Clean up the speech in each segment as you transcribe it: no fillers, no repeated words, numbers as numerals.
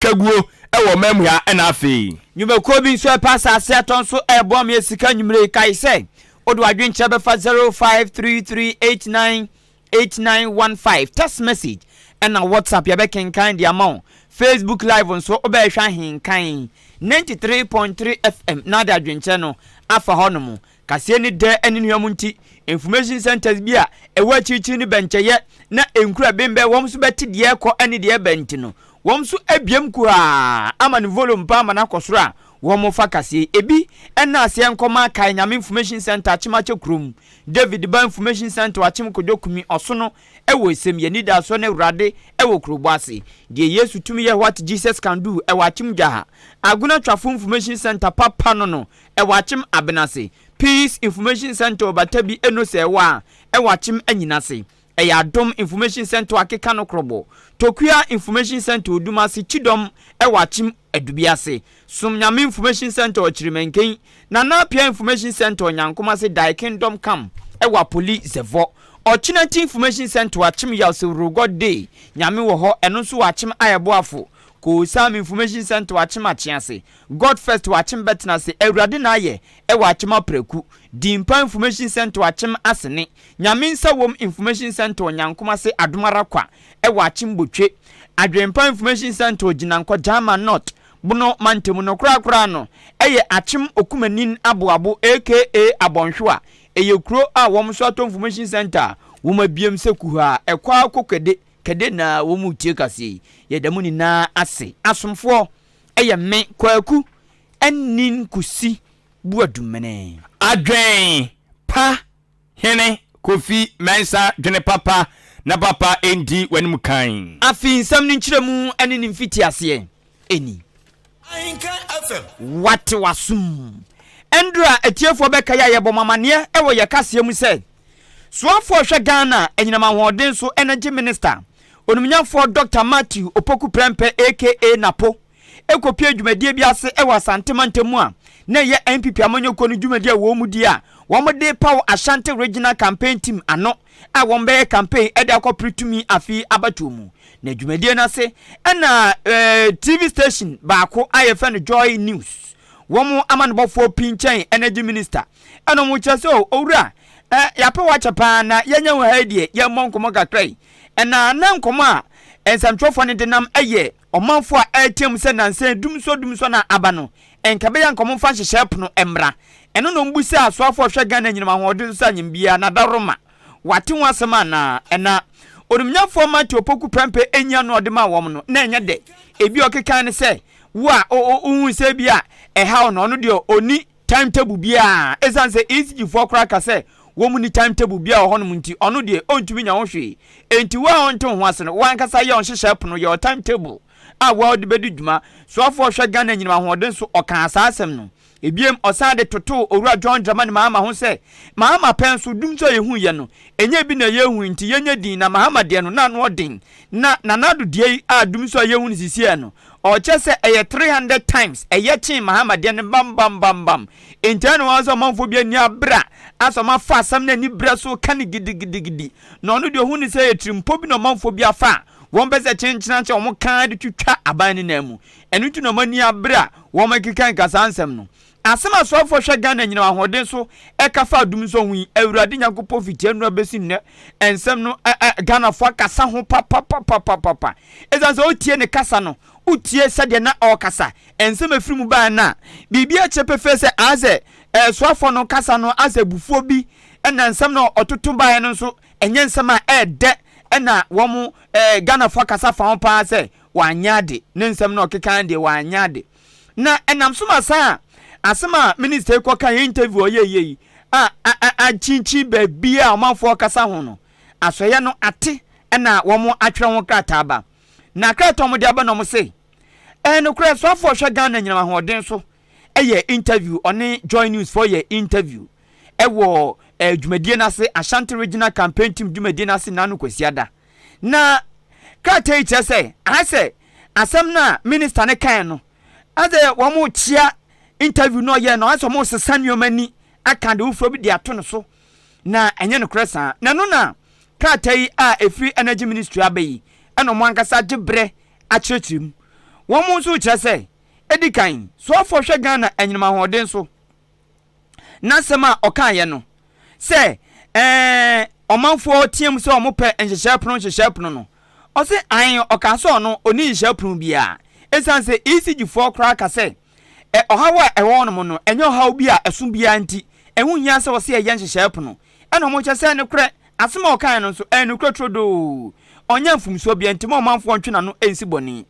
sika guo wɔ ɔman mu ha ɛna afei. Nnwumakuo bi nso ɛpɛ asase atɔ nso ɛreboa ma yɛ sika anwummere yi. Kae sɛ wode w'adwenkyerɛ bɛfa 0533898915 text message ɛna WhatsApp yɛbɛkenkan de ama wo. Facebook live nso wobɛhwɛ Ahenkan 93.3 FM na ade adwenkyerɛ no afa hɔ nom. Kaseɛ ne dɛ ne nnuam nti information centers bi a ɛwɔ akyirikyiri ne bɛnkyɛyɛ na nkura bembɛ wɔn nso bɛte deɛ ɛkɔ ne deɛ ɛbɛ nti no wɔn nso abiem kuhaa ama ne volume pa ama no akɔ soro a wɔn fa kaseɛ ebi ɛna aseɛ nkɔma Kae Nyame Information Center Akyemakyɛ kurom, David Ba Information Center Akyem Kodwo Kumi ɔsono ɛwɔ esem yɛn nidasoɔ ne Awurade ɛwɔ kurobɔ ase, deɛ Yesu tumi yɛ, What Jesus Can Do, ɛwɔ Akyem Gyaha, Agona Twafo Information Center papa no ɛwɔ Akyem Abenase, Peace Information Center ɔbata bi eno sɛ ɛwɔ a ɛwɔ Akyem Anyinase, ɛyɛ Adom Information Center akeka no korɔbɔ, Tokua Information Center Odumase, Kyidɔm ɛwɔ Akyem Adubiase, Som Nyame Information Center Ɔkyerɛmɛnken, Nana Apia Information Center Ɔnyankomase, Thy Kingdom Come ɛwɔ Apoli Zɛvɔ, Ɔkyenati Information Center Akyem Yawsewurugɔ Day Nyame wɔ hɔ ɛno nso wɔ Akyem Ayɛboafo, Koosam Information Center Akyem Akyease, God First wɔ Akyem Bɛtenase, Awurade na ayɛ ɛwɔ Akyem Apraku, Dimpa Information Center Akyem Asene, Nyame Nsa Wom Information Center Ɔnyankomase, Adomara Kwa ɛwɔ Akyem Botwe, Adwempa Information Center Ogyinankɔ Gyama North Bono mantamu no korakora no ɛyɛ Akyem Okumanin Aboabo aka Abɔnhwewa. Ɛyɛ kuro a wɔn nso atɔ information center a wɔn abiem sɛ kuhaa ɛkɔ akɔ kɛde kɛde na wɔn tie kaseɛ yi. Yɛda mu nyinaa ase. Asomfoɔ ɛyɛ me Kwaku ɛne Nkusi Buadumene. Adwen pa hene Kofi Mensah, dwene papa na papa ndi w'anim kan. Afei nsɛm no nkyerɛmu ne ne mfitiaseɛ ɛni. Wate w'asom. Ɛndra atiefoɔ bɛka yɛ a yɛbɔ mo amanneɛ wɔ yɛ kaseɛ mu sɛ soafoɔ hwɛ Ghana anyinam ahoɔden so Energy Minister onimnyamfoɔ Dr. Matthew Opoku Prempeh aka Napo ekopie dwumadie bi ase wɔ Asante mantam mu a na ɛyɛ NPP amanyɔkuo no dwumadie a wɔn mu di a wɔn de paw Ashanti Regional Campaign Team ano a wɔn bɛyɛ campaign de akɔpere tumi afi abatoɔ mu. Na dwumadie no ase ɛna TV station baako a yɛfrɛ no Joy News wɔn amanebɔfoɔ pii nkyɛn Energy Minister ɛna wɔn kyerɛ sɛ, owura, yɛapɛ wakyɛ paa na yɛnyɛ wɔ ha yi deɛ yɛmmɔ nkɔmmɔ kakra yi. Ɛna na nkɔmmɔ a nsɛmtwerɛfoɔ no de nam ɛyɛ ɔmanfoɔ a ɛreteam sɛ nansa dumsɔ dumsɔ na aba no nka bɛyɛ nkɔmmɔ mfa nhyehyɛ pono mmra. Ɛno na ɔmbu sɛ asoafoɔ hwɛ Ghana nyinam ahoɔden so sɛ anyim biara na daroma wate ho asɛm anaa. Ɛna onimnyafoɔ Matthew Opoku Prempeh enya no ɔde ma wɔn no na ɛnyɛ dɛ. Ebi ɔkekan ne sɛ wo a wohu sɛ bi a ɛhaw no, ɔno deɛ ɔni timetable biara, ɛsiane sɛ ECG foɔ koraa ka sɛ wɔn mu ni timetable biara wɔ hɔnom nti ɔno deɛ ɔntumi nya ho hwee. Enti wo a ɔnte wo ho ase no, wo ankasa yɛ ɔnhyehyɛ pono, yɛ timetable a wɔde bɛdi dwuma. Soafoɔ hwɛ Ghana nyinam ahoɔden so ɔkaa saa asɛm no. Ebiem ɔsan de totoo Owura John Dramani Mahama ho sɛ Mahama pɛn so dum sɛ yɛhu yɛ no ɛnyɛ bi na yɛhu nti yɛnyɛ din, na Mahama deɛ no na ano ɔden, na Nana Addo deɛ yi a dum sɛ yɛhu no sisiɛ no ɔkyɛ sɛ ɛyɛ 300 times ɛyɛ kyen Mahama deɛ no bam bam bam bam. Enti ɛna wɔn sɛ ɔmanfoɔ bi ani abere a asɛ ɔma fa asɛm no ani berɛ so ka no gidigidigidi, na ɔno deɛ ɔhu ne sɛ ɛyɛ tirimpɔ bi na ɔmanfoɔ bi afa a wɔn pɛ sɛ kyenkyena kyɛ wɔn kan de twitwa aban no nan mu. Ɛno nti na ɔma ani abere a wɔn keka nka saa nsɛm no. Asɛm asoafoɔ hwɛ Ghana nyinam ahoɔden so ɛka fa adum nso ho yi, Awurade Nyankopɔn fiti nnora bɛsi nnɛ nsɛm no Ghanafoɔ akasa ho papapapapapa. Ɛsiane sɛ wotie ne kasa no, wotie sɛdeɛ na ɔrekasa, nsɛm afiri mu baa no a, biribi akyerɛ pefee sɛ asɛ soafoɔ no kasa no asɛ abufuo bi, ɛna nsɛm no ɔtoto baeɛ no nso ɛnyɛ nsɛm a ɛɛdɛ, ɛna wɔn Ghanafoɔ akasa fa ho paa sɛ wanyɛ ade, ne nsɛm no ɔkeka deɛ wanyɛ ade. Na ɛnam so ma saa asɛm a minister yi kɔka yɛ interview ɔyɛ yɛ yi a akyinkyin baabi a ɔmanfoɔ kasa ho no, asɔeɛ no ate ɛna wɔn atwerɛ ho krataa ba. Na krataa wɔn de aba na wɔn se ɛyɛ nokorɛ soafoɔ hwɛ Ghana nyinam ahoɔden so ɛyɛ interview, ɔne Joy News foɔ yɛ interview ɛwɔ dwumadie no ase, Ashanti Regional Campaign Team dwumadie no ase nanu Kwasiada. Na krataa yi kyerɛ sɛ ayɛ sɛ asɛm no a minister no kan no asɛ wɔn kyia interview no ɔyɛ no ayɛ sɛ wɔn sesa nneɛma ni aka de foforɔ bi de ato no so, na ɛnyɛ nokorɛ saa. Na no na krataa yi a ɛfiri Energy Ministry aba yi ɛna wɔn ankasa gye berɛ akyerɛkyerɛ mu. Wɔn nso rekyerɛ sɛ, edi kan, soafoɔ hwɛ Ghana anyinam ahoɔden so. N'asɛm a ɔkaeɛ no, sɛ ɛɛ ɔmanfoɔ team sɛ wɔn pɛ nhyehyɛɛ pono nhyehyɛɛ pono no, ɔse ae, ɔkaa sɛ ɔno ɔnni nhyehyɛɛ pono biara, ɛsiane sɛ ECG foɔ koraa ka sɛ ɛ ɔhaw a ɛwɔ hɔnom no ɛnyɛ ɔhaw bi a ɛso biara nti ɛho nhia sɛ wɔse ɛyɛ nhyehyɛɛ pono. Ɛna wɔn kyerɛ sɛ nokorɛ asɛm a ɔkaeɛ no nso ɛyɛ nokorɛ turodoo, ɔnyɛ mfomsoɔ biara nti ma ɔmanfoɔ ntwe n'ano nsi bɔne.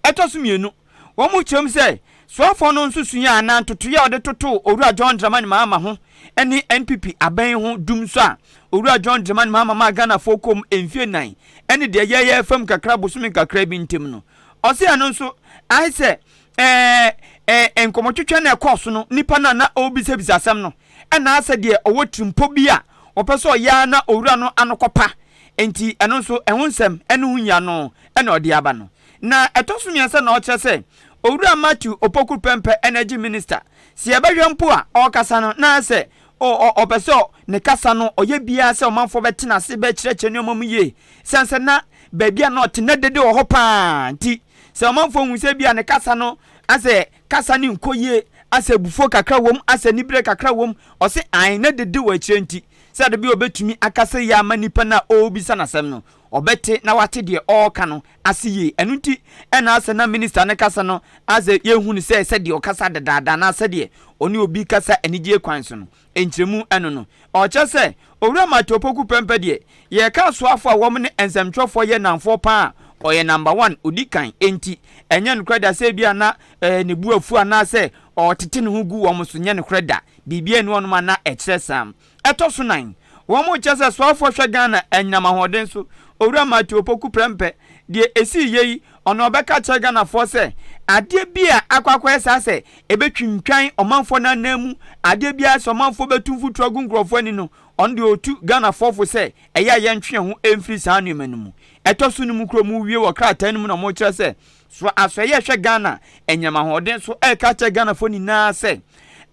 Ɛtɔ so mmienu, wɔkyerɛ mu sɛ soafoɔ no nsusuiɛ anaa ntotoeɛ a ɔde totoo Owura John Dramani Mahama ho ne NPP abɛn ho dum nso a Owura John Dramani Mahama maa Ghanafoɔ kɔɔ mu mfie nnan ne deɛ yɛyɛ fam kakra bosome kakra bi ntam no, ɔse ɛno nso ayɛ sɛ ɛɛ ɛɛ nkɔmmɔtwetwe na ɛkɔɔ so no, nipa no a na ɔrebisabisa asɛm no ɛna asɛ deɛ ɔwɔ tirimpɔ bi a ɔpɛ sɛ ɔyɛ ara na owura no ano kɔpa. Enti ɛno nso ɛho nsɛm ne ho hia no na ɔde aba no. Na ɛtɔ so mmiɛnsa na ɔkyerɛ sɛ Owura Matthew Opoku Prempeh Energy Minister, sɛ yɛbɛhwɛ mpo a ɔrekasa no na ayɛ sɛ ɔpɛ sɛ ne kasa no ɔyɛ biara sɛ ɔmanfoɔ bɛtena ase bɛkyerɛkyerɛ nneɛma mu yie sane sɛ na baabi a na ɔte na dede wɔ hɔ paa nti sɛ ɔmanfoɔ hu sɛ bi a ne kasa no asɛ kasa no nkɔ yie asɛ abufuo kakra wom asɛ anibere kakra wom ɔse ae na dede wɔ akyire nti Sɛ ade bi a obetumi akasa yie ama nipa no a ɔrebisa no asɛm no, ɔbɛte na wate deɛ ɔreka no ase yie. Ɛno nti na asɛ na minista no kasa no asɛ yɛhu no sɛ sɛdeɛ ɔkasa dedaada anaa sɛdeɛ ɔne obi kasa anigyeɛ kwan so no. Nkyerɛmu ɛno no, ɔkyerɛ sɛ Owura Matthew Opoku Prempeh deɛ, yɛreka asoafoɔ a wɔn ne nsɛmtwerɛfoɔ yɛ nnamfoɔ pa ara a, ɔyɛ number one, ɔdi kan. Enti ɛnyɛ nokorɛ da sɛ ebia na ne bo afu anaasɛ ɔretete ne ho gu wɔn so, nyɛ nokorɛ da. Biribiara nni hɔnom a na ɛkyerɛ saa. Ɛtɔ so nan, wɔrekyerɛ sɛ soafoɔ hwɛ Ghana anyinam ahoɔden so, Owura Matthew Opoku Prempeh, deɛ ɛsii yei yi, ɔno ɔbɛka akyerɛ Ghanafoɔ sɛ adeɛ bi a akɔ akɔyɛ saa sɛ ɛbɛtwintwan ɔmanfoɔ no ananmu, adeɛ biara sɛ ɔmanfoɔ bɛtu mfuturo agu nkurɔfoɔ ani no, ɔno deɛ ɔtu Ghanafoɔ fo sɛ ɛyɛ a yɛntwe yɛn ho mfiri saa nneɛma no mu. Ɛtɔ so num kuro mu wie wɔ krataa no mu na wɔrekyerɛ sɛ So Asoɛeɛ Hwɛ Ghana Anyinam Ahoɔden So reka akyerɛ Ghanafoɔ nyinaa sɛ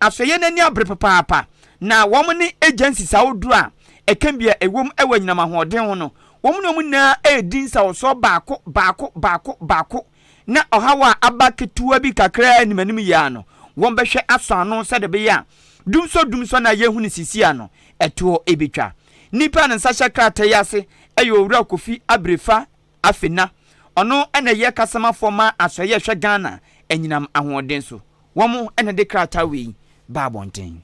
Asoɛeɛ no ani abere papaapa na wɔn ne agencies ahodoɔ a ɛka bi a ɛwom wɔ anyinam ahoɔden ho no, wɔn ne wɔn nyinaa redi nsawɔsoɔ baako baako baako baako na ɔhaw a aba ketewa bi kakraa anim anim yi ara no, wɔbɛhwɛ asɔ ano sɛdeɛ ɛbɛyɛ a dumsɔ dumsɔ no a yɛhu no seesei ara no, ɛtoɔ bɛtwa. Nnipa a ne nsa hyɛ krataa yi ase yɛ Owura Kofi Abrefa Afena, ɔno na ɛyɛ kasamafoɔ ma Asɔeɛ Ɛhwɛ Ghana Anyinam Ahoɔden So. Wɔn na ɛde krataa wei baa abɔnten.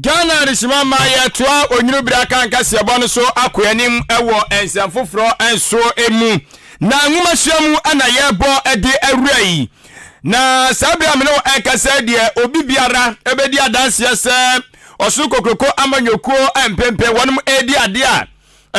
Ghana Adehyema ma yɛtoa Onwunu Bere Akan kaseɛbɔ no so akɔ anim wɔ nsɛm foforɔ nso mu. Na nwomasua mu na yɛrebɔ de awura yi. Na saa bere a me ne wo ɛrekasa deɛ, obi biara bɛdi adanseɛ sɛ Ɔsoro Kokroko amanyɔkuo mpempem wɔnom redi adeɛ a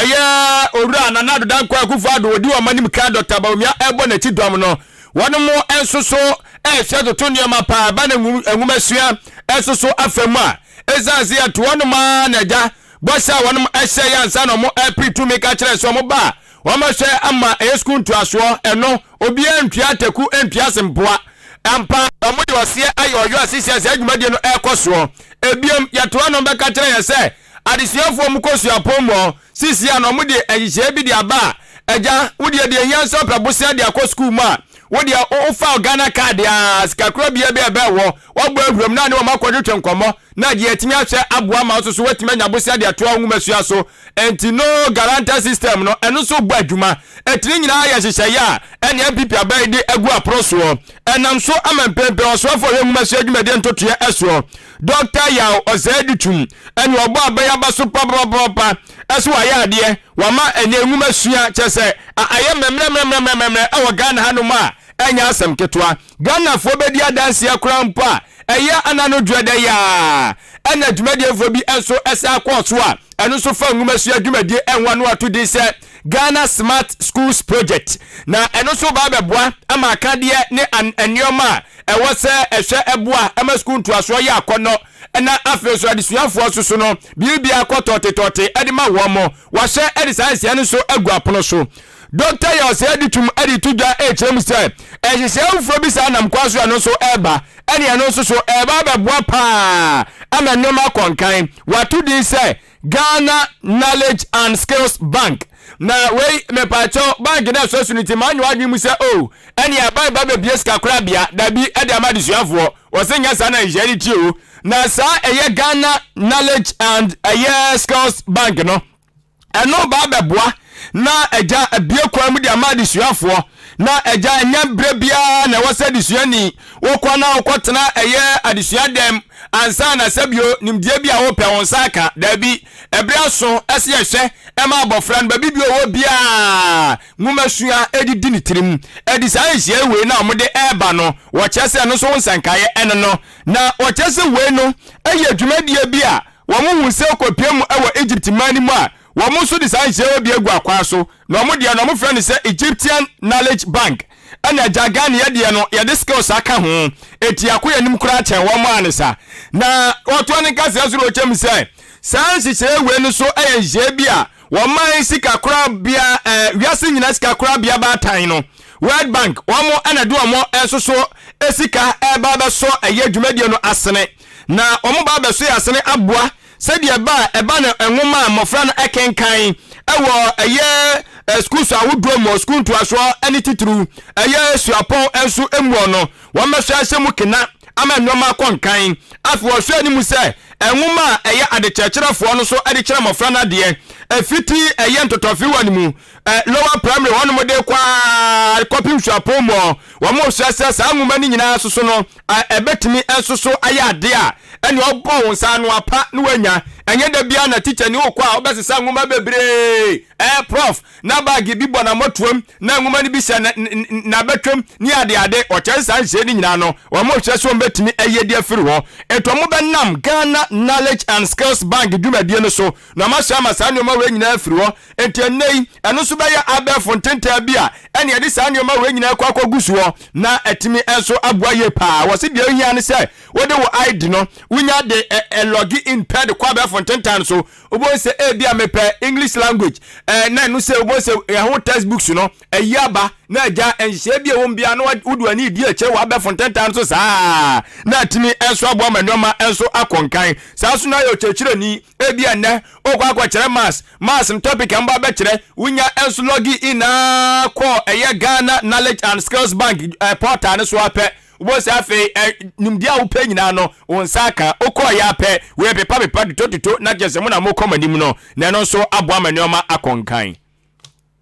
Ɛyɛ Owura Nana Addo Dankwa Akufo Addo ɔdi wɔn anim kan Dɔkta Bawumia ɛrebɔ n'akyi dɔm no. Wɔnom nso so ɛrehwɛ toto nneɛma paa ɛba no nwomasua nso so afa mu a ɛsiane sɛ yɛto wɔnom ara na agya bɔhyɛ a wɔnom ɛhyɛ yɛ ansa na wɔn ɛrepere tumi ka kyerɛ sɛ wɔn ba a wɔn ahwɛ ama ɛyɛ sukuu ntoasoɔ ɛno obiara ntua ataku ntua sempoa ampa wɔn de ɔseɛ ayɛ ɔyɔ asisia saa dwumadie no ɛrekɔ soɔ. Ebiom yɛto ano bɛka kyerɛ yɛ sɛ Adesuafoɔ ɔmo kɔ suapɔn mu ɔ, seesei a na ɔmo de nhyehyɛeɛ bi de aba a, agya, wo deɛ deɛ ɛhia sɛ ɔpɛ bosea de akɔ sukuu mu a, wo deɛ wo wofa wo Ghana card a, sikakorabea bi a ɛbɛn wɔ, woabɔ awuram na ne wɔn akɔtwetwe nkɔmmɔ na deɛ atumi ahwɛ aboa ma wo nso so woatumi anya bosea de atoa wo nwomasua so. Enti no guarantor system no, ɛno nso bɔ adwuma. Enti ne nyinaa yɛ nhyehyɛeɛ a ɛne NPP aban yi de agu apono soɔ. Ɛnam so ama mprempren ɔsoafoɔ a ɔhwɛ nwomasua dwumadie ntotoeɛ soɔ, Dɔkta Yaw Osei-Adutwum ɛne ɔbɔ abɛn aba so papapapapa ɛso wayɛ adeɛ, wama ɛnɛ nwuma sua kyerɛ sɛ ayɛ mrɛmrɛmrɛmrɛmrɛ ɛwɔ Ghana hanom a ɛnyɛ asɛm ketewa. Ghanafoɔ bɛdi adanseɛ koraa mpo a ɛyɛ ana no dwoɛ dɛ yaa ɛna dwumadiefoɔ bi nso ɛsan kɔɔ so a ɛno nso fa nwuma sua dwumadie ɛho ano ato din sɛ Ghana Smart Schools Project na ɛno nso ba abɛboa ama akadeɛ ne nneɛma a ɛwɔ sɛ ɛhwɛ boa ma sukuu ntoasoɔ yɛ akɔnnɔ na afei nso adesuafoɔ nso so no biribiara kɔ tɔɔtetɔɔte de ma wɔn. Wɔahyɛ de saa nsia no nso agu apono so. Dɔkta Yaw Sɛɛ-Adutwum de to dwa rekyerɛ mu sɛ nhyehyɛe foforɔ bi saa nam kwan so a ɛno nso reba ɛne ɛno nso so ɛreba abɛboa paa ama nneɛma akɔ nkan. Wɔato din sɛ Ghana Knowledge and Skills Bank. Na wei mepaakyɛw bank no ɛsɔ so no nti manyɛ w'adwene mu sɛ oh ɛne aban ba bɛbie sikakorabea dabi ɛde ama adesuafoɔ wɔse nyɛ saa na nhyehyɛe no tie o na saa ɛyɛ Ghana Knowledge and ɛyɛ Skills Bank no ɛno ba bɛboa na agya abie kwan mu de ama adesuafoɔ na agya ɛnyɛ berɛ biara na ɛwɔ sɛ adesuani wokɔ na wokɔtena ɛyɛ adesua dɛm ansa na sɛbio nimdeɛ bi a wopɛ wo nsa aka daabi Ɛberɛ aso sɛ yɛhwɛ ma abɔfra no baabi bi ɔwɔ biara nwomasua didi ne tirim. Ɛde saa nhyiae wei no a wɔde reba no, wɔkyerɛ sɛ ɛno nso ho nsankaeɛ ɛno no. Na wɔkyerɛ sɛ wei no yɛ dwumadie bi a wɔn hu sɛ kɔpie mu wɔ Egypt man no mu a wɔn nso de saa nhyiaeɛ bi agu akwan so. Na wɔn deɛ no wɔfrɛ no sɛ Egyptian Knowledge Bank. Ɛna agya Ghana yɛ deɛ no yɛde skills aka ho eti yɛakɔ yɛn anim koraa kyɛn wɔn a ne sa. Na wɔtoa ne nkaseɛ so na ɔkyɛ mu sɛ saa nhyehyɛeɛ wei no so yɛ nhyehyɛeɛ bi a wɔman sikakorabea ɛɛ wiase nyinaa sikakorabea baatan no World Bank wɔn ɛna de wɔn nso so sika ɛreba abɛsɔ ɛyɛ dwumadie no asene na wɔn ba abɛsɔ yɛ asene aboa Sɛdeɛ ɛba a ɛba no nwoma a mmɔfra no kenkan wɔ ɛyɛ sukuus ahodoɔ mu, sukuu ntoasoɔ ne titiriw ɛyɛ suapɔn nso muɔ no, wɔbɛhwɛ ahyɛ mu kena ama nnoɔma akɔ nkan. Afei wɔhwɛ anim sɛ nwoma a ɛyɛ adekyerɛkyerɛfoɔ no nso de kyerɛ mmɔfra no adeɛ fiti ɛyɛ ntɔtɔfewa no mu, lower primary hɔnom de kɔ ara kɔpem suapɔn muɔ, wɔhwɛ sɛ saa nwoma no nyinaa nso so no ɛbɛtumi nso so ayɛ adeɛ a ɛne ɔbɔ wo nsa ano apa na wanya. Ɛnyɛ da biara na tikyani wokɔ a wobɛsesa nwoma bebree. Ɛɛ prof, na baage bi bɔ n'amɔtoam na nwoma no bi hyɛ n'abatwam ne adeade. Ɔkyerɛ sɛ saa nhyehyɛe no nyinaa no, wɔhwɛ sɛ wɔbɛtumi ayi adi afiri hɔ. Enti wɔbɛnam Ghana Knowledge and Skills Bank dwumadie no so na wɔahyɛ ama saa nneɛma wei nyinaa afiri hɔ. Enti ɛnnɛ yi, ɛno nso bɛyɛ abɛɛfo ntentan bi a ɛne yɛde saa nneɛma wei nyinaa kɔ akɔgu soɔ na atumi nso aboa yie paa. Wɔse deɛ ohia ne sɛ wode wo ID no, wonya de ɛ ɛ log in pɛ de kɔ abɛɛfo ntentan no so. Wobɛhu sɛ ebi a mepɛ English language ɛ na ɛno sɛ wobɛhu sɛ ɛho textbooks no ayi aba na agya nhyehyɛeɛ bi a ɛwɔ mu biara na wode w'ani redi akyire wɔ abɛɛfo ntentan no so saa na atumi nso aboa ma nneɛma nso akɔ nkan. Saa nso na ayɛ ɔkyerɛkyerɛni Ebia nnɛ wokɔ akɔkyerɛ maths, maths no topic a mobɔ abɛkyerɛ, wonya nso log in ara kɔ ɛyɛ Ghana Knowledge and Skills Bank eh, portal no so ara pɛ, wobɛhu sɛ afei eh, nimdeɛ a wopɛ nyinaa no wo nsa aka. Wokɔɔ yɛ ara pɛ, wei pepa pepa tuto tuto na kyerɛ sɛ mo na mokɔ mo anim no, na ɛno nso aboa ma nneɛma akɔ nkan.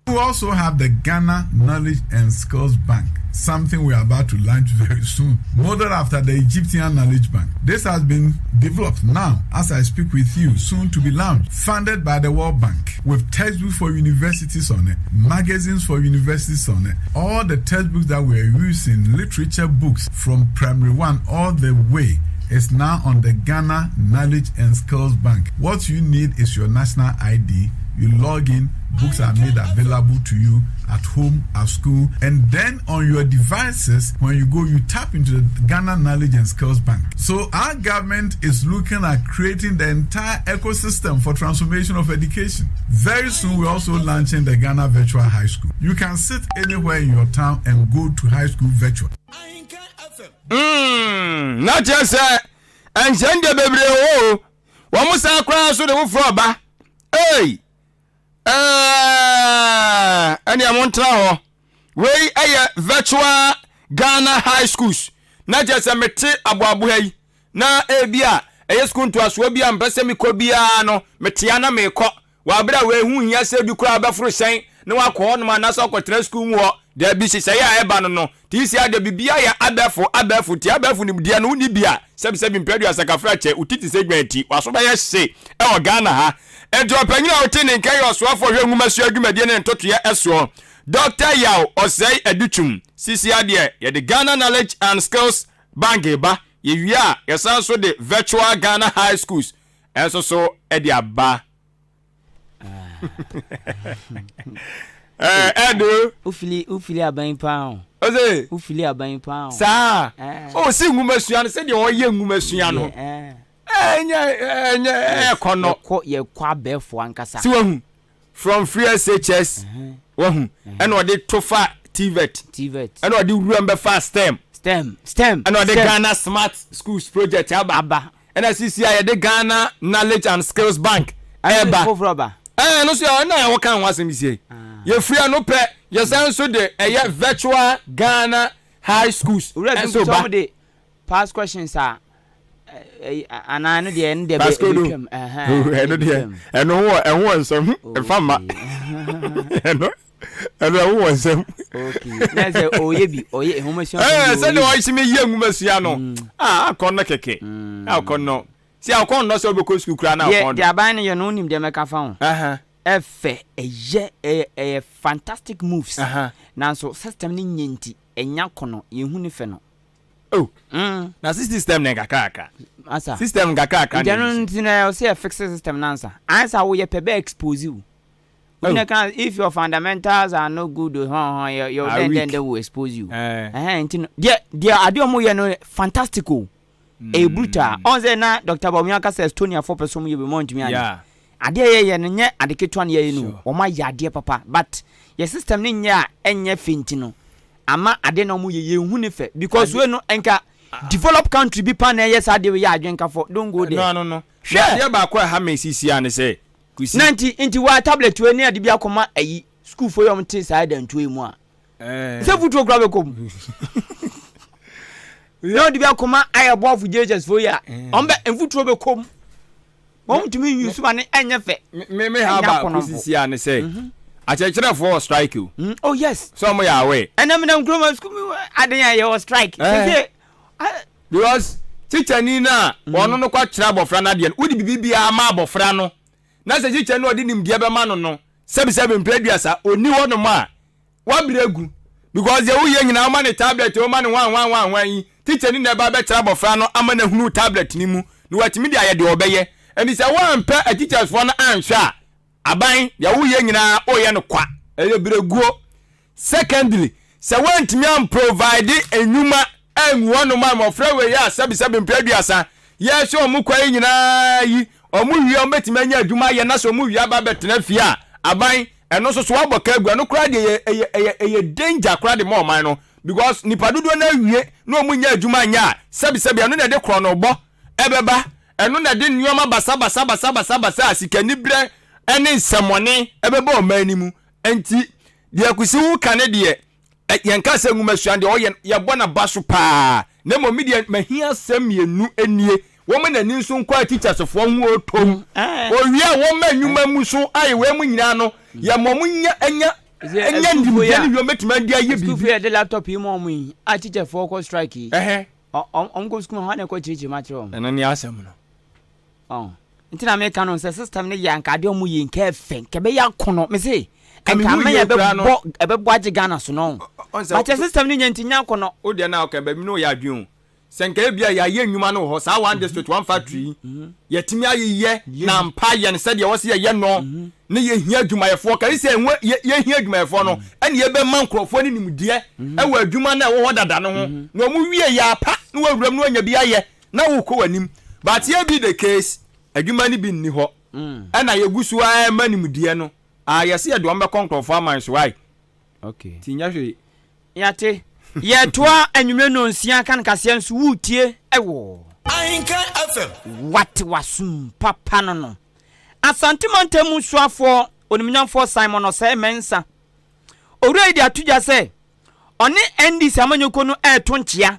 We also have the Ghana Knowledge and Skills Bank, something we are about to launch very soon, modeled after the Egyptian Knowledge Bank. This has been developed now, as I speak with you, soon to be launched, funded by the World Bank, with textbooks for universities on it, magazines for universities on it, all the textbooks that we're using, literature books from primary one all the way is now on the Ghana Knowledge and Skills Bank. What you need is your national ID. You log in, books are made available to you at home, at school, and then on your devices, when you go, you tap into the Ghana Knowledge and Skills Bank. So our government is looking at creating the entire ecosystem for transformation of education. Very soon, we're also launching the Ghana Virtual High School. You can sit anywhere in your town and go to high school virtual. Mm, na kyerɛ sɛ ɛnhyɛn deɛ bebree wɔ o wɔn san koraa so de foforɔ ba ei ɛɛ ɛnea montena hɔ wei ɛyɛ virtual Ghana high schools na kyerɛ sɛ mete aboaboa yi na ebi a ɛyɛ sukuu ntoasoɔ bi a mpɛ sɛ mekɔ biara no metea na mekɔ Wɔ aber a woehu hia sɛ bi koraa bɛfor hyɛn na wɔakɔ hɔnom anaasɛ wɔakɔtsena skuul mu hɔ, dabi, nhyehyɛɛ a ɛba no no, TCA de biribiara yɛ abɛɛfo, abɛɛfo, ntsi abɛɛfo nyimdzee no wonni bi a, sɛbisɛbi mpɛ aduasa kafra kyɛ, wo ti tse sɛ dwan ti, w'aso bɛyɛ hye wɔ Ghana ha. Ntsi ɔpanyin a ɔtse ne nka yɛ ɔsoafo ɔhwɛ nwomasua dwumadie ne ntotoeɛ soɔ, Dɔkta Yaw Osei Adutwum, Sisia deɛ yɛde Ghana Knowledge and Skills Bank reba, yɛwie a yɛsan nso de Virtual Ghana High Schools nso so de aba. Ɛdo. Wofili wofili aban paa o. Ose. Wofili aban paa o. Saa. O si nwoma sua no sɛdeɛ ɔyɛ nwoma sua no. Ɛnyɛ ɛnyɛ ɛkɔ no. Yɛkɔ yɛkɔ abɛɛfo ankasa. Si wahu from free SHS wahu ɛna ɔde to fa TVET. TVET. Ɛna ɔde wuram bɛfa STEM. STEM STEM. Ɛna ɔde Ghana Smart Schools project aba. Aba. Ɛna sisi a yɛde Ghana Knowledge and Skills Bank ɛɛba. Foforɔ ba. Ɛɛ ɛno nso yɛ ɛna yɛwɔ kan ho asɛm sie. Yɛfiri ɛno pɛ yɛsan nso de ɛyɛ virtual Ghana high schools Owura bi ɛnso nso ba. wɔn de past questions a anaa ɛno deɛ ɛno deɛ Pascodo. ɛbɛtwam. Ɛhɛn, Ɛno deɛ ɛbɛtwam. ɛno ho wɔ ɛho wɔ nsɛm ɛfa mma. Ɛno ɛno ɛho wɔ nsɛm. Okay. Na sɛ ɔyɛ bi ɔyɛ nhomasua. Ɛɛ sɛdeɛ ɔyɛ mi yɛ nwomasua no ah akɔ no kɛkɛ akɔ no si akɔ nnɔ sɛ ɔbɛkɔ sukuu koraa na Deɛ akɔ deɛ no. aban no yɛ no wonim deɛ mɛka fa ho. Aha. Ɛfɛ ɛyɛ ɛyɛ ɛyɛ fantastic moves. Aha. Nanso system no nyɛ nti ɛnya kɔnɔ yɛnhu ne fɛ no. Oh. Na si system ne nkakraka. Asa. System nkakraka. Nti ɛno nti na ɔsɛ yɛ fix system no ansa. Ansa woyɛ pɛ bɛ expose wo. Oh. Obi na kan if your fundamentals are no good, hɔn hɔn your your Are then weak. then they will expose you. Eh. Ɛhɛn nti no deɛ deɛ adeɛ ɔmo yɛ no fantastic o. Ɛyɛ brutal. Ɔn sɛ na Dr. Bawumia ka sɛ Estonia fo pɛ so ɔmo yɛ bi mo ntumi anyɛ. Adeɛ yɛ yɛ no nyɛ ade ketewa na yɛyɛ no. Wɔn ayɛ adeɛ papa but yɛ system no nyɛ a ɛnyɛ fɛ nti no ama adeɛ na ɔmo yɛ yɛn hu ne fɛ because wei no nka develop country bi pa na ɛyɛ saa adeɛ wei yɛ adwene kafo don't go there. No no no. Hwɛ. Adeɛ baako a ɛha me sisi a ne sɛ Kusi. Na nti nti wa tablet wei ne ade bi akɔma ayi sukuufoɔ yi a wɔn te saa dantuo yi mu a. Sɛ futuo kura bɛkɔ mu. Na ɔde bi akɔma ayɛ bɔɔfo JHS foɔ yi a wɔn bɛ mfutuo bɛkɔ mu. Wɔn ntumi nyi suma ne ɛnyɛ fɛ. Me me ha baako sisi a ne sɛ akyerɛkyerɛfoɔ wɔ strike o. Oh yes. Sɛ wɔn yɛ aware. Ɛnam nam kurom sukuu mi adan a yɛ wɔ strike. Because tikyani no a ɔno no kɔkyerɛ abɔfra no adeɛ no wode biribi biara ma abɔfra no na sɛ tikyani no ɔde nimdeɛ bɛma no no sɛbisɛbi mpɛ aduasa ɔni hɔ nom a wabrɛ agu because deɛ woyɛ nyinaa woma ne tablet woma ne hwan hwan hwan hwan yi tikyani na ɛba bɛkyerɛ abɔfra no ama no ahunu tablet no mu na watumi de ayɛ deɛ ɔbɛyɛ ɛnti sɛ woampɛ atikyafoɔ no anhwɛ a aban deɛ woyɛ nyinaa woyɛ no kwa ɛyɛ berɛguo. Secondly, sɛ woantumi amprovide nnwuma angu hɔnom a mmɔfra wei a sɛbesɛbe mprɛ aduasa yɛrehwɛ wɔn kwa yi nyinaa yi, wɔn wie a wɔbɛtumi anya adwuma ayɛ na sɛ wɔn wie aba abɛtena fie a, aban, ɛno nso so woabɔ ka agu. Ɛno koraa deɛ ɛyɛ, ɛyɛ, ɛyɛ, ɛyɛ danger koraa de ma ɔman no because nnipa dodoɔ no awie na wɔn nnya adwuma nyɛ a, sɛbesɛbe ɛno na ɛde korɔnobɔ ɛbɛba. Ɛno na ɛde nneɛma basabasabasabasabasa a sikaniberɛ ne nsɛmmɔne ɛbɛba ɔman no mu. Enti deɛ Kwesi wo ka ne deɛ, yɛnka sɛ nwomasua deɛ ɔyɛ no, yɛbɔ n'aba so paa. Na mmom me deɛ mahia asɛm mmienu nie, wɔma n'ani nso nkɔ atikyasefoɔ ho ɔtɔ mu. Ɔwie a wɔma nnwuma mu so ayɛ wei mu nyinaa no, yɛma wɔn nya nya nya nimdeɛ ne wie wɔbɛtumi de ayɛ biribi. Sukuufoɔ yɛde laptop yi ma wɔn yi a tikyafoɔ kɔ strike yi. Wɔn kɔ sukuu hɔ na ɛkɔ kyerɛkyerɛ mu akyerɛ wɔn. Ɛno ne asɛm no. Ɔn. Nti na meka no sɛ system no yɛ anka adeɛ ɔmo yɛ nka ɛfɛ nka ɛbɛyɛ akɔnɔ me se nka ama yɛ ɛbɛbɔ ɛbɛbɔ agye Ghana so no. But yɛ system no nyɛ nti nyɛ akɔnɔ. O deɛ na ɔka baabi no yɛ adwene o. Sɛ nka ebia yɛayɛ nnwuma no wɔ hɔ saa one district one factory yi yɛtumi ayeyɛ na ampa ayɛ no sɛdeɛ ɛwɔ sɛ yɛyɛ no ne yɛhia adwumayɛfoɔ ka sɛ ɛho yɛhia adwumayɛfoɔ no ɛne yɛbɛma nkurɔfoɔ no nimdeɛ ɛwɔ adwuma no a ɛwɔ hɔ dada no ho na wɔn wie yɛ apa na wɔawuram na wɔanya bi ayɛ na wokɔ w'anim but yɛ bi the case adwuma no bi nni hɔ ɛna yɛgu so ara ma nimdeɛ no a yɛse yɛde wɔn bɛkɔ nkurɔfoɔ aman so ai Okay. Ti nyɛ hwee. Yɛate. Yɛtoa anwummerɛ nnɔnsia kan kaseɛ nso woretie wɔ. Ahenkan FM. Wate w'asom papa no no. Asante mantam mu soafoɔ Onimnyamfoɔ Simon Osei Mensah. Owura yi de ato dwa sɛ ɔne NDC amanyɔkuo no reto nkyea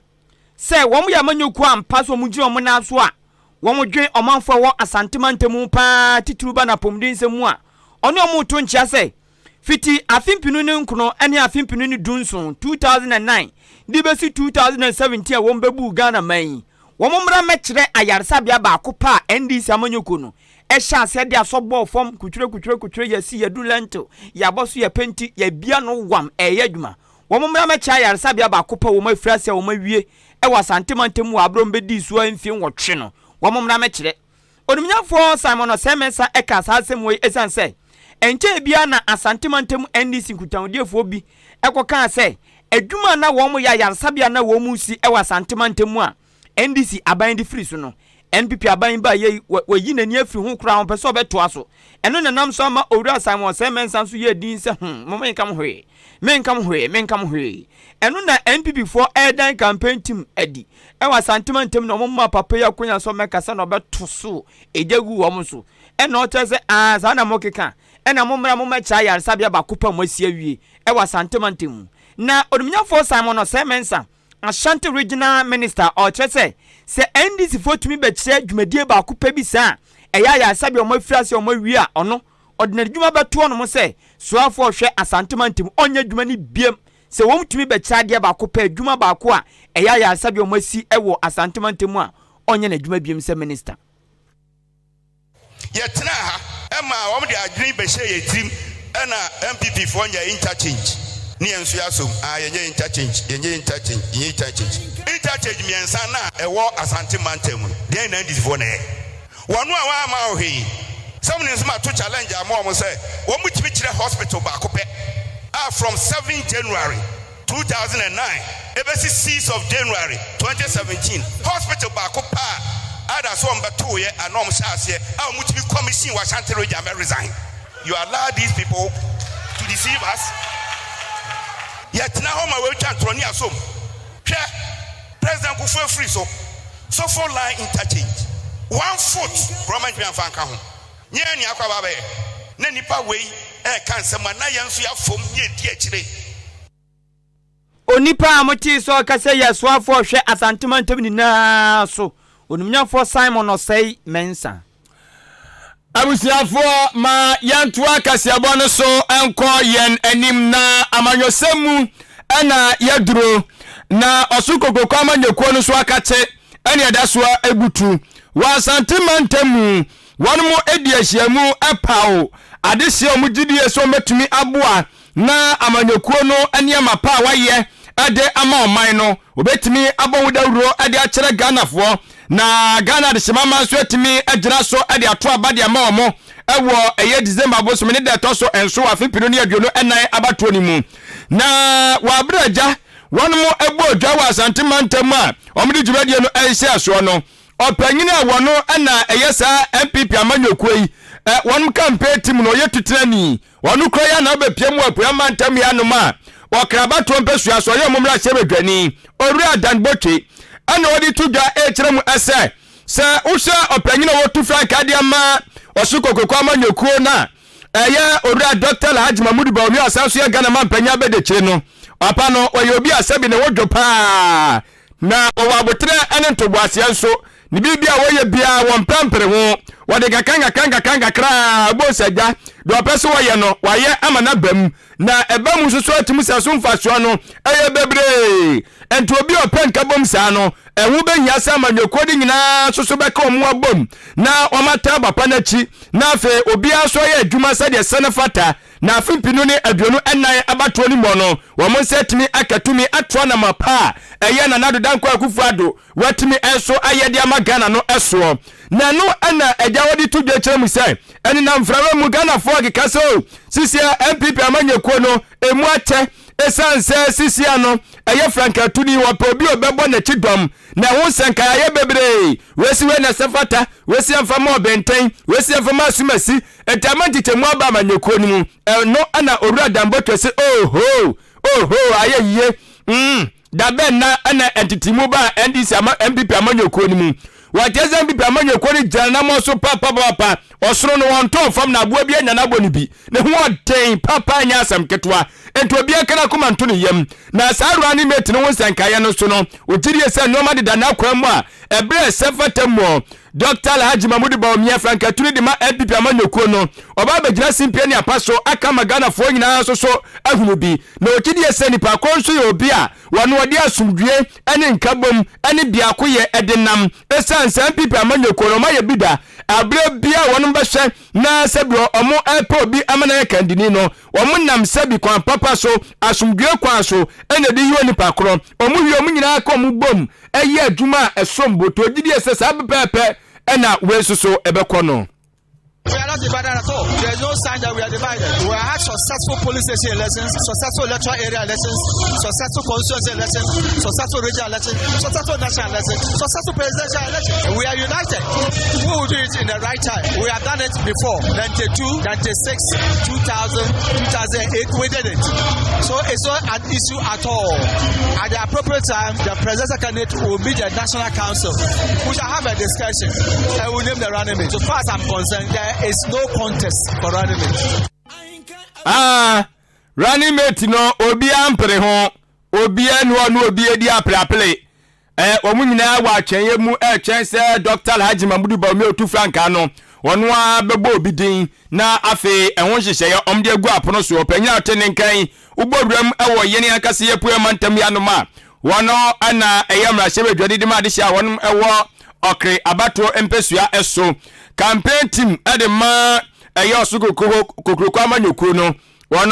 sɛ wɔn yɛ amanyɔkuo ampa sɛ wɔn gyina wɔn nan so a wɔn dwen ɔmanfoɔ a ɛwɔ Asante mantam mu paa titiriw ba no apɔmuden nsɛm mu a ɔne wɔn reto nkyea sɛ fiti afe mpenu ne nkono ne afe mpenu ne dunson, 2009, de bɛsi 2017 a wɔn bɛbuu Ghana man yi wɔn mmra mmɛkyerɛ ayaresabea baako pɛ a NDC amanyɔkuo no hyɛ aseɛ de asɔ bɔɔ fam kutwire kutwire kutwire yɛasi yɛadu lentil yɛabɔ so yɛpenti yɛabia no wam ɛyɛ adwuma Wɔn mmra mmɛkyɛ ayaresabea baako pɛ a wɔn afiri ase a wɔn awie wɔ Asante mantam mu wɔ aberɛ a wɔn bɛdii soɔ mfie nwɔtwe no. Wɔn mmra mmɛkyerɛ. Onimnyafoɔ Simon Osei Mensah kaa saa asɛm wei ɛsiane sɛ ɛnkyɛɛ biara na Asante mantam NDC nkutahodiefoɔ bi kɔkaa sɛ adwuma a na wɔn yɛ ayaresabea a na wɔn resi wɔ Asante mantam mu a NDC aban de firi so no, NPP aban baeɛ yi, wayi n'ani afiri ho koraa, ɔmpɛ sɛ ɔbɛtoa so. Ɛno na ɛnam so ama Owura Simon Osei Mensah nso yɛɛ din sɛ, hmm, mo menka mo hwee, menka mo hwee, menka mo hwee. Ɛno na NPP foɔ ɛredan campaign team adi ɛwɔ Asante mantam na wɔn maa papa yi akonya sɛ ɔmmɛkasa na ɔbɛto so egya gu wɔn so. Ɛna ɔkyerɛ sɛ, Aa, saa na mokeka, ɛna mommra mommɛkyerɛ ayaresabea baako pɛ a moasi awie wɔ Asante mantam mu. Na Onimnyafoɔ Simon Osei Mensah, Ashanti Regional Minister, ɔkyerɛ sɛ, sɛ NDC foɔ tumi bɛkyerɛ dwumadie baako pɛ bi saa a, ɛyɛ ayaresabea a wɔafiri ase a wɔawie a, ɔno, ɔde n'adwuma bɛto hɔnom sɛ soafoɔ a ɔhwɛ Asante mantam, ɔnyɛ adwuma no biam. Sɛ wɔtumi bɛkyerɛ adeɛ baako pɛ, adwuma baako a ɛyɛ ayaresabea a wɔasi wɔ Asante mantam mu a, ɔnyɛ n'adwuma biam sɛ minister. Yɛtenaa ha maa wɔn de adwene bɛhyɛɛ yɛn tirim ɛna NPP foɔ nyɛ interchange ne yɛn nso yɛasom aa yɛnyɛ interchange yɛnyɛ interchange yɛnyɛ interchange. Interchange mmiɛnsa no a ɛwɔ Asante mantam mu no deɛn na NDC foɔ na ɛyɛ? Wɔn a wɔamma wo hwee sɛ mo nso mato challenge ama wɔn sɛ wɔn tumi kyerɛ hospital baako pɛ a from 7 January 2009 ebesi 6 of January 2017, hospital baako pɛ a either sɛ wɔn bɛtooyɛ anaa wɔn hyɛ aseɛ a wɔn tumi commission wɔ Ashanti region mɛ resign. You allow these people to deceive us. Yɛtena hɔ ma wɔatwa ntorɔ ne asom. Hwɛ, President Kufuor afiri so, Sofo line interchange, one foot korɔ ma ntumi amfa anka ho. Nyɛ nea akɔ aba abɛyɛ na nipa wei ɛreka nsɛm a na yɛn nso yɛafom ne yɛdi akyire. Onipa a motee sɛ ɔkasa yi asoafoɔ ɔhwɛ Asante mantam nyinaa so, Onimnyafoɔ Simon Osei Mensah. Abusuafoɔ, ma yɛntoa kaseɛbɔ no so nkɔ yɛn anim na amanyɔsɛm mu na yɛaduro na ɔso kokroko amanyɔkuo no so akakye ɛne ɛda so abutu wɔ Asante mantam mu. Wɔn di ahyiamu paw adehyeɛ a wɔn gyidie sɛ wɔbɛtumi aboa na amanyɔkuo no nneɛma pa a wɔayɛ de ama ɔman no, wɔbɛtumi abɔ ho dawuro de akyerɛ Ghanafoɔ na Ghana adehyemama nso atumi agyina so de ato aba de ama wɔn wɔ ɛyɛ December bosome ne da ɛtɔ so nso wɔ afe mpenu ne 24 abatoɔ no mu. Na wɔ aberɛ agya wɔn bɔɔ dwa wɔ Asante mantam a wɔde dwumadie no rehyɛ soɔ no, Ɔpanyin a wɔno na ɛyɛ saa NPP amanyɔkuo yi wɔnom campaign team no ɔyɛ tutenani. Ɔno kura yi a na ɔbɛpia mu wɔ Apueɛ mantam yi anom a ɔkra abatoɔ mpɛsua so ɔyɛ ɔmo mmarahyɛbadwani Owura Dan Botwe ɛna ɔde to dwa ɛrekyerɛ mu ɛsɛ sɛ wohwɛ ɔpanyin a wɔtu frankaa de ama Ɔso Kokroko amanyɔkuo no a ɛyɛ Owura Dr. Alhaji Mahmudu Bawumia ɔsan so yɛ Ghana manpanyin abɛdekyire no papa no ɔyɛ obi a sɛbi ne ho dwo paa. Na wɔwɔ aboterɛ ne ntoboaseɛ nso, ne biribi a wɔyɛ biara wɔmpɛ mpere ho, wɔde nkakrankakra nkakrankakra ara bɔ nsadwa, deɛ wɔpɛ sɛ wɔyɛ no wɔayɛ ama no aba mu, na ɛba mu nso so atumi sɛ so mfasoɔ no ɛyɛ bebree. Enti obi a ɔpɛ nkabom saa no, ɛho bɛhia sɛ amanyɔkuo no nyinaa nso so bɛka wɔn ho abom na wɔataa papa no akyi, na afei obiara nso ayɛ adwuma sɛdeɛ ɛsɛ no fata. Na afe mpenu ne 24 abatoɔ no mu no, wɔn nsa atumi aka tumi ato anamɔ pa a ɛyɛ Nana Addo Dankwa Akufo Addo watumi nso ayɛ de ama Ghana no soɔ. Na ɛno na agya wɔde to dwa kyerɛ mu sɛ, ɛnenam mframa mu Ghanafoɔ keka sɛ o, sisia NPP amanyɔkuo no ɛmu akyɛ ɛsiane sɛ sisia no ɛyɛ frankaatuni, wɔpɛ obi a ɔbɛbɔ n'akyi dɔm, na ɛho nsɛnkae ayɛ bebree, wei si wei na ɛsɛ fata, wei si ɛmfa ma ɔbɛntɛn, wei si ɛmfa ma asumasi. Enti ama nkyekyɛmu aba amanyɔkuo no mu. Ɛno na Owura Dan Botwe se oohoo, oohoo, ayɛ yie. Mm, da bɛn na ɛna ntetemu baa NDC ama NPP amanyɔkuo no mu? Wɔkyerɛ sɛ NPP amanyɔkuo no gyina n'anammɔn so papapapa. Ɔsono no wɔntɔɔ fam na aboa bi anya n'abɔ no bi. Ne ho ɔden papa nyɛ asɛm ketewa. Enti obiara nka n'akoma nto ne yam. Na saa running mate no ho nsɛnkaeɛ no so no, ɔgye die sɛ nneɛma deda n'akwan mu a ɛberɛ a ɛsɛ fata mu. Dɔkta Alhaji Mahmudu Bawumia frankatuni de ma NPP amanyɔkuo no, ɔba abɛgyina simpie ne apa so aka ama Ghanafoɔ nyinaa nso so ahunu bi. Na ɔgye die sɛ nipa korɔ nso yɛ obi a wɔno ɔde asomdwie ne nkabom ne biakoyɛ de nam. Ɛsiane sɛ NPP amanyɔkuo no wɔayɛ bi da, aberɛ biara wɔnom bɛhwɛ na sɛbi wɔn repɛ obi ama no ayɛ kandini no, wɔn nam sɛbi kwan papa so, asomdwie kwan so na ɛde yi onipa korɔ. Wɔn wie wɔn nyinaa ka wɔn bom yɛ adwuma a ɛsom bo. To gyidie sɛ saa pɛpɛɛpɛ na wei nso so ɛbɛkɔ no. We are not divided at all. There is no sign that we are divided. We have had successful police station elections, successful electoral area elections, successful constituency elections, successful regional elections, successful national elections, successful presidential elections. We are united. We will do it in the right time. We have done it before 92, 96, 2000, 2008. We did it. So it's not an issue at all. At the appropriate time, the presidential candidate will meet the National Council. We shall have a discussion and we'll name the running mate. So far as I'm concerned, there There is no contest for running mate. Ah, running mate no obiara mpere ho, obiara ni hɔ ne obi adi apereapere. Eh, wɔn nyinaa wɔ atwɛnyɛ mu ɛretwɛn sɛ Dr. Alhaji Mahmudu Bawumia otu frankaa no, wɔn ara bɛbɔ obi din na afei ɛho nhyehyɛeɛ wɔn de agu apono so. Ɔpanyin a ɔte ne nkan wobɔ wuram wɔ yɛn ankasa yɛ Apueɛ mantam yi anom a wɔn na ɛyɛ mmarahyɛbadwani de ma adehye a wɔn wɔ Ɔkre abatoɔ mpɛsua so. Campaign team de ma ɛyɛ ɔso kokuroko amanyɔkuo no, wɔn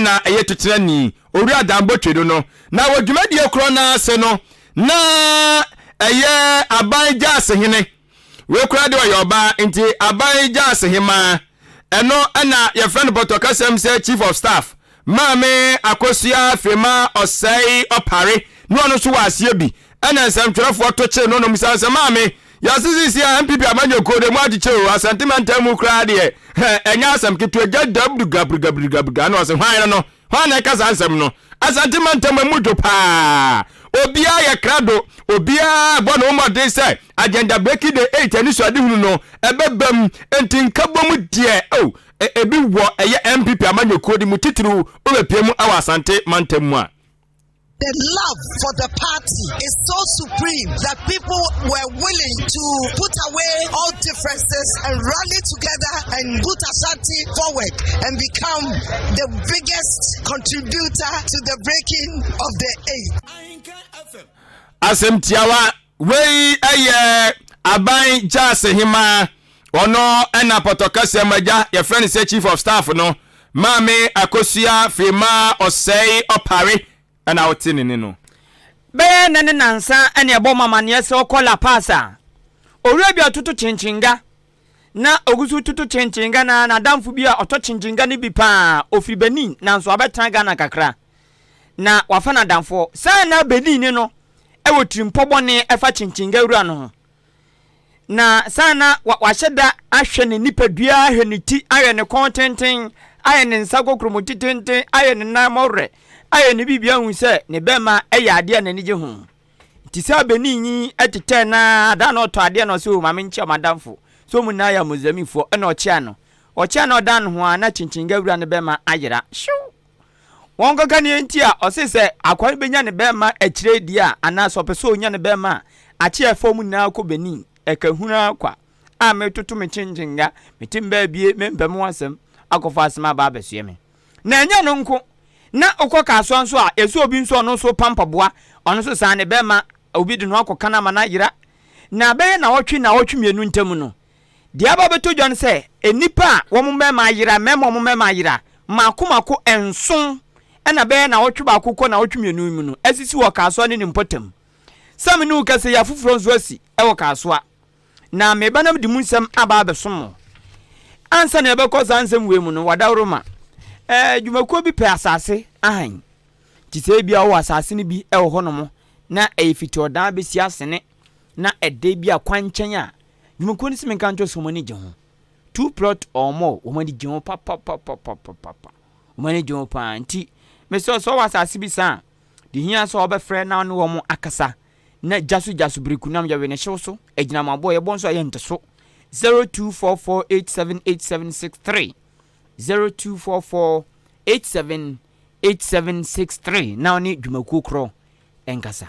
na ɛyɛ titenani Owura Dan Botwedo no. Na wɔ dwumadie korɔ no ase no, na ɛyɛ aban gyaasehene Wei koraa deɛ ɔyɛ ɔbaa nti aban gyaase hemaa. Ɛno na yɛfrɛ no pɔtɔ kasam sɛ chief of staff. Maame Akosua Frema Ɔsɛe Ɔpare ne ɔno nso wɔ aseɛ bi. Ɛna nsɛmtwerɛfoɔ to kyee no na ɔmisa no sɛ maame yɛase seesei a NPP amanyɔkuo deɛ mo akyekyɛ o Asante mantam mu koraa deɛ hɛ ɛnyɛ asɛm ketewa gya dabrugabrgabrgabrga na ɔse hwan no no Hwan na ɛka saa nsɛm no? Asante mantam emu dwo paa. Obiara yɛ krado. Obiara bɔ ne ho mmɔden sɛ Agenda Breaking the Eight anisoadehunu no ɛbɛbam. Enti nkabom deɛ, oh, ebi wɔ ɛyɛ NPP amanyɔkuo no mu titiriw wobɛpue mu wɔ Asante mantam mu a. The love for the party is so supreme that people were willing to put away all differences and rally together and put Ashanti forward and become the biggest contributor to the breaking of the eight. Asɛm tiawa wei yɛ aban gyaase hemaa ɔno ɛna pɔtɔkasɛm agya yɛfrɛ no sɛ chief of staff no Maame Akosua Frema Ɔsɛe Ɔpare na wote ne nne no. Bɛyɛ nnɛ ne nnansa na ɛbɔ mo amaneɛ sɛ ɔkɔ La Paz a, owura bi a ɔtoto kyenkyenga na ɔgu so toto kyenkyenga na n'adamfo bi a ɔtɔ kyenkyenga no bi paa, ɔfiri Benin nanso wabɛtena Ghana kakra na wafa n'adamfoɔ. Saa na Benin no wɔ tirimpɔ bɔne ɛfa kyenkyenga wura no ho. Na saa na wahyɛ da ahwɛ ne nipadua, ahwɛ ne ti, ayɛ ne kɔn tenten, ayɛ ne nsa kokuromoti tenten, ayɛ ne nan mmɔwerɛ, ayɛ ne biribi ahu sɛ ne bɛrima yɛ adeɛ a n'ani gye ho. Nti sɛ abɛni yi tetɛ na ada na ɔtɔ adeɛ na ɔsɛ o maame nkyia madamfo sɛ ɔmu nyinaa yɛ Muslimfoɔ ɛna ɔkyea no. Ɔkyea na ɔdan ne ho a na kyinkyin wura ne bɛrima ayera. Hyew! Wɔnkɔka nea enti a ɔse sɛ akoa no benya ne bɛmma akyire yi deɛ a, anaa sɛ ɔpɛ sɛ ɔnya ne bɛmma a, akye a ɛfa wɔn nyinaa kɔ Benin, ɛka hunu ara kwa a metoto me kyenkyenga, mete mbaa bie, mempɛ mo asɛm, akɔfa asɛm aba abɛsoɛ me. Na ɛnyɛ ɛno nko, na wokɔ Kasoa nso a, yɛsɛ obi nso ɔno nso repa mpaboa, ɔno nso saa ne bɛmma, obi de no akɔka no ama no ayera. Na bɛyɛ nnawɔtwe nnawɔtwe mmienu ntam no, Deɛ aba abɛtɔ dwa ne sɛ, nnipa a wɔn mmarima ayera, mmarima a wɔn mmarima ayera, mmaako mmaako nson na bɛyɛ nnawɔtwe baako kɔ nnawɔtwe mmienu yi mu no, asisi wɔ Kasoa ne ne mpɔtam. Sɛ me ne wo kasa yi, afoforɔ nso asi wɔ Kasoa. Na mereba na mede mu nsɛm aba abɛsom mo. Ansa na yɛbɛkɔ saa nsɛm wei mu no, wadaworoma, ɛɛ, dwumakuo bi pɛ asase ahan. Nti sɛ ebia wowɔ asase no bi wɔ hɔnom na ɛyɛ fiti ɔdan bɛsi asene na ɛda bi a kwankyɛn a, Dwumakuo no se menka nkyerɛ sɛ wɔn ani gye ho. Two plot or more, wɔn ani gye ho papapapapapa. Wɔn ani gye ho paa. Nti, mesɛ sɛ ɔwɔ asase bi saa a, de hia sɛ ɔbɛfrɛ na ɔne wɔn akasa. Na gya so gya so biriku nam yɛwe ne hyew so, agyinam aboɔ yɛbɔ nso a yɛnte so. 0244878763 0244878763 na ɔne dwumakuo korɔ nkasa.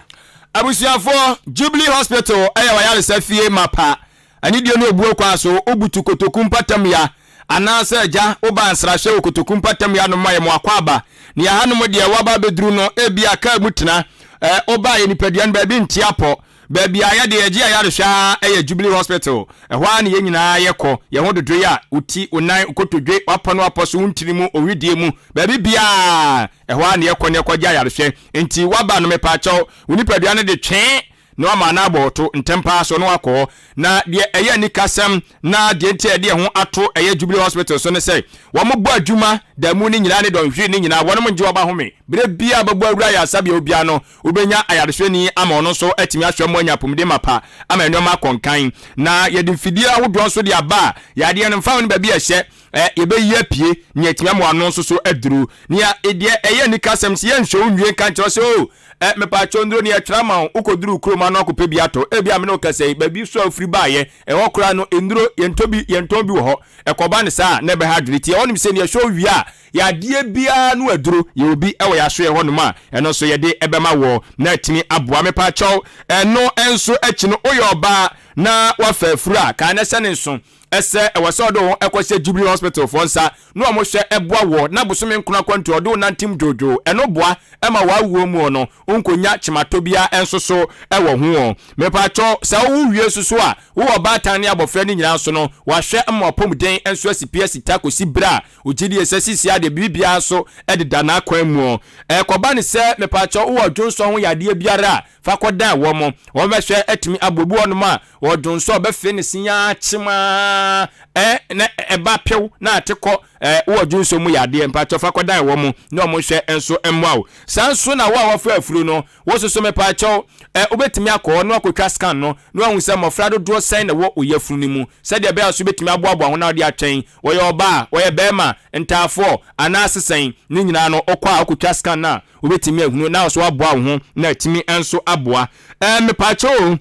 Abusuafoɔ, Jubilee Hospital yɛ w'ayaresa fie mapa. Anidie ne obuo kwan so, wobutu kotoku mpatam ya, anaasɛ agya, woba nsrahwɛ wɔ kotoku mpatam ya nom a, yɛ mo akwaaba. Nea hanom deɛ woaba abɛduru no, ebia kaa mu tena, ɛ, woba a yɛ nipadua no baabi nte apɔ. Baabi a yɛde yɛgye ayarehwɛ ara yɛ Jubilee Hospital. Ɛhɔ ara na yɛn nyinaa yɛkɔ. Yɛn ho dodoe a, wo ti, wo nan, wo kotodwe, w'apɔ ne w'apɔ so, wo ntini mu, owidie mu, baabi biara, Ɛhɔ ara na yɛkɔ na yɛkɔgye ayarehwɛ. Enti woaba no, mepaakyɛw, wo nipadua no de twee na woama no abɔ wo to ntɛm pa ara so na woakɔ hɔ. Na deɛ ɛyɛ anikasɛm na deɛ nti a yɛde yɛn ho ato ɛyɛ Jubilee Hospital so ne sɛ, wɔbɔ adwuma da mu no nyinaa ne dɔnhwere no nyinaa, wɔnom ngye wɔn ahome. Berɛ biara a wobɛbɔ awura ayaresabea hɔ biara no, wobɛnya ayarehwɛni ama ɔno nso atumi ahwɛ mo anya apomuden mapa ama nneɛma akɔ nkan. Na yɛde mfidie ahodoɔ nso de aba a, yadeɛ no mfa ho ne baabi a ɛhyɛ. Ɛ, yɛbɛyi apue, na yɛatumi ama w'ano nso so aduru. Nea deɛ ɛyɛ anikasɛm sɛ yɛnhwɛ wo nwie nka nkyerɛ wo sɛ, O, ɛ, mepaakyɛw nnuro no yɛtwerɛ ama wo, wokɔduru wo kurom ano akɔpɛ bi atɔ. Ebia me ne wo kasa yi, baabi so a wofiri baeɛ, ɛhɔ koraa no, nnuro, yɛntɔ bi, yɛntɔn bi wɔ hɔ. Ɛkɔba no saa a, na ɛbɛha adwene. Nti ɛhɔnom sɛ yɛhwɛ wo wie a, yɛ adeɛ biara no aduro, yɛwɔ bi wɔ yɛn asoɛeɛ hɔnom a, ɛno nso yɛde bɛma woɔ na atumi aboa. Mepaakyɛw, ɛno nso akyi no, woyɛ ɔbaa na woafa afuru a, kae na hyɛ no nso sɛ ɛwɔ sɛ ɔde wo ho kɔhyɛ Jubilee Hospital foɔ nsa na wɔn hwɛ boa woɔ na bosome nkono akwantuo ɔde wo nantem dwoodwoo ɛno boa ma w'awoɔ muo no wonkɔnya kyematɔ biara nso so wɔ ho. Mepakyɛw sɛ wowo wie nso so a wo ɔbaatan ne abɔfra no nyinaa nso no wahwɛ ma w'apɔmuden nso asi pi asi ta kɔsi berɛ a wogyedie sɛ sisi adeɛ biribiara nso deda n'akwan muo. Ɛkɔba no sɛ mepakyɛw wowɔ dwonsɔ ho yadeɛ biara a fa kɔdan wɔn wɔn bɛhwɛ atumi aboa obi wɔ hɔnom a Ɔdwonsɔ ɔbɛfe ne se ara kyem ara ɛ na ɛba pew na ate kɔ ɛ wowɔ dwonsɔ mu yadeɛ mpakyɛw fa kɔdan wɔn na wɔn nhwɛ nso mmoa wo. Saa nso na wo a wafa afuro no wo nso so mepakyɛw ɛ wobɛtumi akɔ hɔ na wakɔtwa scan no na wahu sɛ mmɔfra dodoɔ sɛn na ɛwɔ wo yafunu no mu sɛdeɛ ɛbɛyɛ a nso wobɛtumi aboaboa ho na wode atwɛn wɔyɛ ɔbaa wɔyɛ bɛrima ntaafoɔ anaa sesɛn ne nyinaa no wokɔ a wokɔtwa scan no a wobɛtumi ahunu na nso waboa wo ho na atumi nso aboa ɛ mepakyɛw o.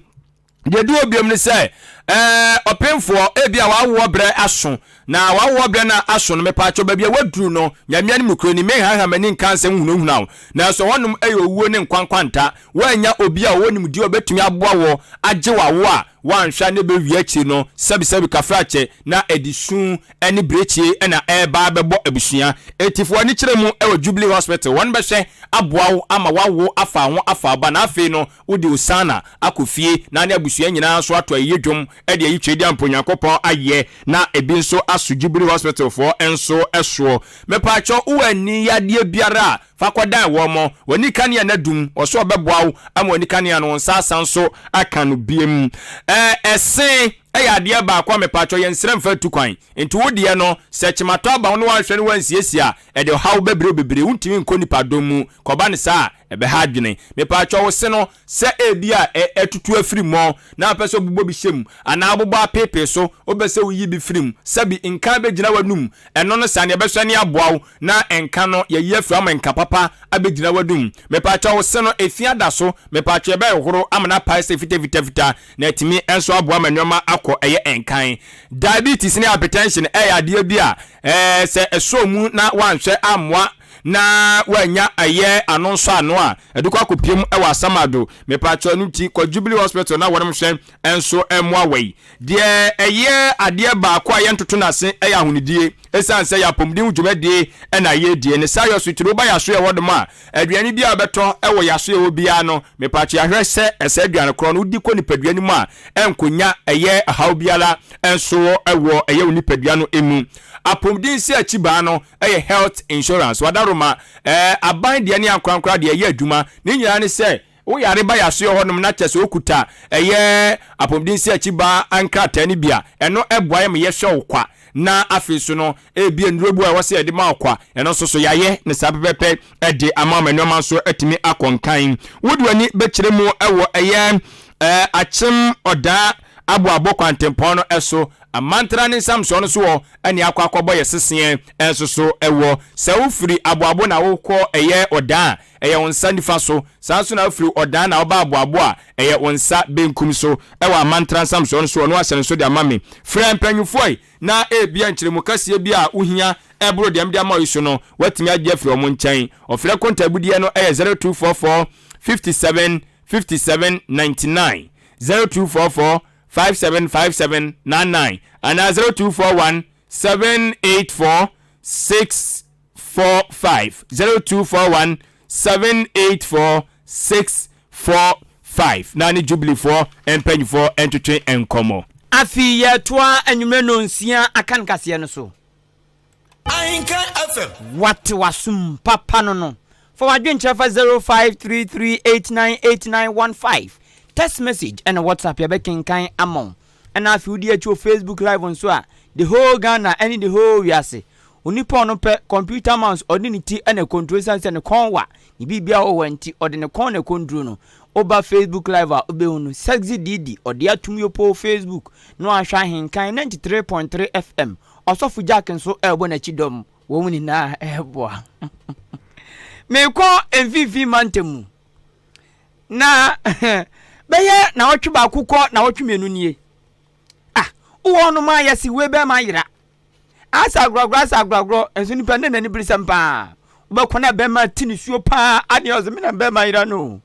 Deɛ ɛdi hɔ biom ne sɛ, ɛɛ, ɔpemfoɔ, ebia w'awoɔ berɛ aso, na w'awoɔ berɛ no a aso no, mepaakyɛw, baabi a woaduru no, Nyame anim nokorɛ ni, menhaha m'ani nka nsɛm nhunahuna wo, nanso ɛhɔnom yɛ owuo ne nkwa nkwanta, woannya obi a ɔwɔ nimdeɛ a ɔbɛtumi aboa wo agye w'awoɔ a, woanhwɛ a na ɛbɛwie akyire no, sɛbisɛbi kafrakyɛ, na ɛde su ne birekyie na ɛreba abɛbɔ abusua. Enti fa w'ani kyerɛ mu wɔ Jubilee Hospital, wɔn bɛhwɛ aboa wo ama woawo afa wo ho afa wo ba, na afei no, Wode Hosanna akɔ fie na ne abusua nyinaa nso ato ayeyie dwom de ayi Tweediampo Nyankopɔn ayɛ na ebi nso aso Jubilee Hospital foɔ nso soɔ. Mepaakyɛw wowɔ ani yadeɛ biara a fa kɔdan wɔn. W'ani kanea no adum, ɔsɛ ɔbɛboa wo ama w'ani kanea no wo nsa asan so aka no biem. Ɛɛ ɛse yɛ adeɛ baako a mepaakyɛw yɛnsrɛ mfa ntu kwan. Nti wo deɛ no sɛ kyematɔ aba wo na woanhwɛ na woansiesie a ɛde ɔhaw bɛbrɛ wo bebree. Wontumi nkɔ nipadɔm mu. Kɔba no saa a Ɛbɛha adwene. Mepaakyɛw wo se no sɛ ebia ɛ atutu afiri mu na wopɛ sɛ wobobɔ bi hyɛ mu anaa wobobɔ apeepee so, wopɛ sɛ woyi bi firi mu. Sɛbi nka bɛgyina w'anum. Ɛno no saa no yɛbɛsɔ ani aboa wo na nka no yɛayi afiri hɔ ama nka papa abɛgyina w'anum. Mepaakyɛw wo se no efi ada so. Mepaakyɛw yɛbɛhohoro ama no apae sɛ fitafitafita na atumi nso aboa ma nneɛma akɔ ɛyɛ nkan. Diabetes ne hypertension ɛyɛ adeɛ bi a ɛɛ sɛ ɛsɔ mu na woanhwɛ ammoa na woannya ɛyɛ ano nsɔ ano a, ɛde kɔ akɔpiem wɔ Asamado. Mepaakyɛw ɛno nti kɔ Jubilee Hospital na wɔnom hwɛ nso mmoa wɔ yi. Deɛ ɛyɛ adeɛ baako a yɛntoto no ase yɛ ahonidie. Ɛsiane sɛ yɛ apɔmuden ho dwumadie na yɛredie ne saa yɛ so tiri woba yɛasoɛ hɔ nom a, aduane biara a wobɛtɔ wɔ yɛasoɛ hɔ biara no, mepaakyɛw yɛahwɛ sɛ ɛsɛ aduane korɔ no wodi kɔ nipadua no mu a ɛnkɔnya ɛyɛ haw biara nso wɔ ɛyɛ wo nipadua no mu. Apɔmuden si akyi baa no yɛ health insurance wadaroma ɛɛ aban deɛ ne ankorankora deɛ ɛyɛ adwuma ne nyinaa ne sɛ wo yare ba yasoɛ hɔ nom na kyɛ sɛ wokuta ɛyɛ apɔmuden si akyi ba nkrataa no bi a ɛno ɛboa yɛ ma yɛhwɛ wo kwa na afei so no ebi nnuro bi a ɛwɔ sɛ yɛde ma wo kwa ɛno nso so yɛayɛ ne saa pɛpɛpɛ ɛde ama ma nneɛma nso atumi akɔ nkan wode w'ani bɛkyerɛ mu ɛwɔ ɛyɛ ɛɛ akyem ɔdaa aboabo kwantempɔn no ɛso Amantena ne nsamsoɔ no so wɔ ɛne akɔ akɔbɔ yɛ seseɛ nso so wɔ. Sɛ wo firi aboabo na wo kɔ ɛyɛ ɔdan a, ɛyɛ wo nsa nifa so. Saa nso na wo firi ɔdan na wo ba aboabo a, ɛyɛ wo nsa benkum so wɔ amantena nsamsoɔ no so wɔ na wahyɛ no so de ama me. Frɛ mpanyinfoɔ yi na ebia nkyerɛmu kɛseɛ bi a wo hia ɛboro deɛ mede ama wo yi so no, woatumi agye afiri wɔn nkyɛn. Ɔfrɛ kontabudeɛ no yɛ 0244 57 57 99, 0244 575799 anaa 0241 784 645 0241 784 645 na ne Jubileefoɔ mpanyinfoɔ ntwetwe nkɔmmɔ. Afei yɛtoa anwummerɛ nnɔnsia akan kaseɛ no so. Ahenkan FM. Wate w'asom papa no no. Fa w'adwenkyerɛ fa 0533898915 text message ɛna WhatsApp yɛbɛkenkan ama wo. Ɛna afei wodi akyi wɔ Facebook live nso a the whole Ghana ɛne the whole wiase. Onipa ɔno pɛ computer mouse ɔde ne ti ɛna control ɛsiane sɛ ne kɔn wa ne biribiara wɔ hɔ nti ɔde ne kɔn na control no. Woba Facebook live a wobɛhu no Sexy Didi ɔde atum yopoo Facebook na wahwɛ Ahenkan 93.3 FM. Ɔsɔfo Jack nso rebɔ n'akyi dɔm. Wɔn nyinaa reboa. Mekɔ mfimfini mantam mu. Na bɛyɛ nawɔtwe baako kɔ nawɔtwe mmienu nie. Ah, wowɔ hɔnom a yɛse wei bɛrima ayera. Asa agorɔagorɔ asa agorɔagorɔ nso nipa ne n'ani beresɛm paa. Wobɛkɔ na bɛrima ti ne suo paa adeɛ ɔsɛ me na bɛrima yera no.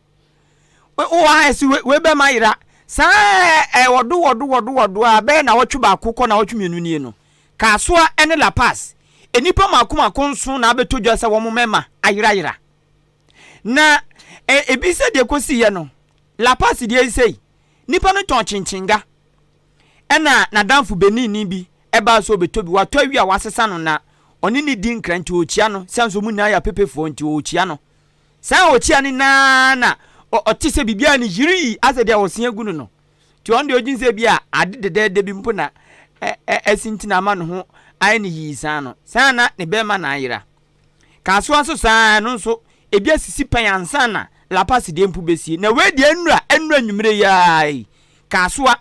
Wowɔ ha yɛse wei bɛrima yera. Saa ɛwɔdo wɔdo wɔdo wɔdo a bɛyɛ nawɔtwe baako kɔ nawɔtwe mmienu nie no. Kasoa ne La Paz, nnipa mako mako nson na abɛtɔ dwa sɛ wɔn mmarima ayerayera. Na ebi sɛ deɛ ɛkɔsiiɛ no, La Paz deɛ yi sei, nnipa no tɔn kyenkyenga ɛna n'adamfo Beninni bi ɛbaa sɛ ɔbɛtɔ bi, watɔ awie a wasesa no na ɔne ne di nkra nti ɔrekyia no, sɛ nso wɔn nyinaa yɛ apepefoɔ nti ɔrekyia no. Saa a ɔkyia no nyinaa na ɔte sɛ biribiara ne yirii asɛ deɛ ɔse agu no no. Nti ɔno deɛ ɔdwene sɛ bi a ade dɛdɛɛdɛ bi mpo na asi nti na ama ne ho ayɛ no yii saa no, saa na ne bɛrima na ayera. Kasoa nso saa ɛno nso ebi asisi pɛn ansa na La Paz deɛ mpo bɛsie. Na wei deɛ nnura nnura nwumire yi ara yi, Kasoa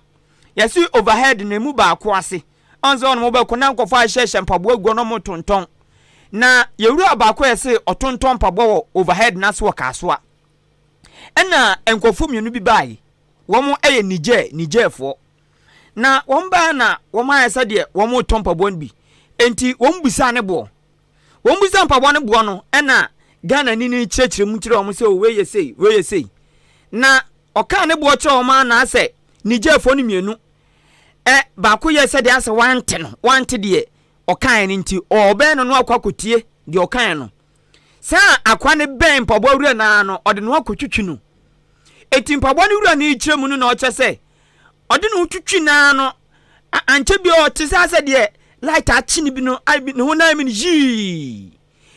yɛsi overhead no emu baako ase. Ɔn sɛ ɔnom bɛkɔ na nkɔfo ahyehyɛ mpaboa agu hɔ na ɔmo tontɔn. Na yɛwura baako a yɛse ɔtontɔn mpaboa wɔ overhead no ase wɔ Kasoa. Ɛna nkurɔfoɔ mmienu bi baeɛ. Wɔn yɛ Niger, Nigerfoɔ. Na wɔn baeɛ na wɔn ayɛ sɛ deɛ wɔn retɔ mpaboa no bi. Enti wɔn bisaa ne boɔ. Wɔn bisaa mpaboa no boɔ no, ɛna Ghana ni no kyerɛkyerɛ mu kyerɛ wɔn sɛ wei yɛ sei, wei yɛ sei. Na ɔkaa ne boɔ kyerɛ wɔn a na asɛ Nigerfoɔ no mmienu. Ɛ baako yɛ sɛ deɛ asɛ wante no, wante deɛ ɔkaeɛ no nti ɔbɛn no no akɔ akɔtie deɛ ɔkaeɛ no. Saa a akoa no bɛn mpaboa wura no ara no, ɔde ne ho akɔtwitwi no. Enti mpaboa no wura no rekyerɛ mu no na ɔkyerɛ sɛ ɔde ne ho twitwi no ara no, ankyɛ bi ɔte sɛ asɛ deɛ light akye no bi no, ne ho nan mu no yii.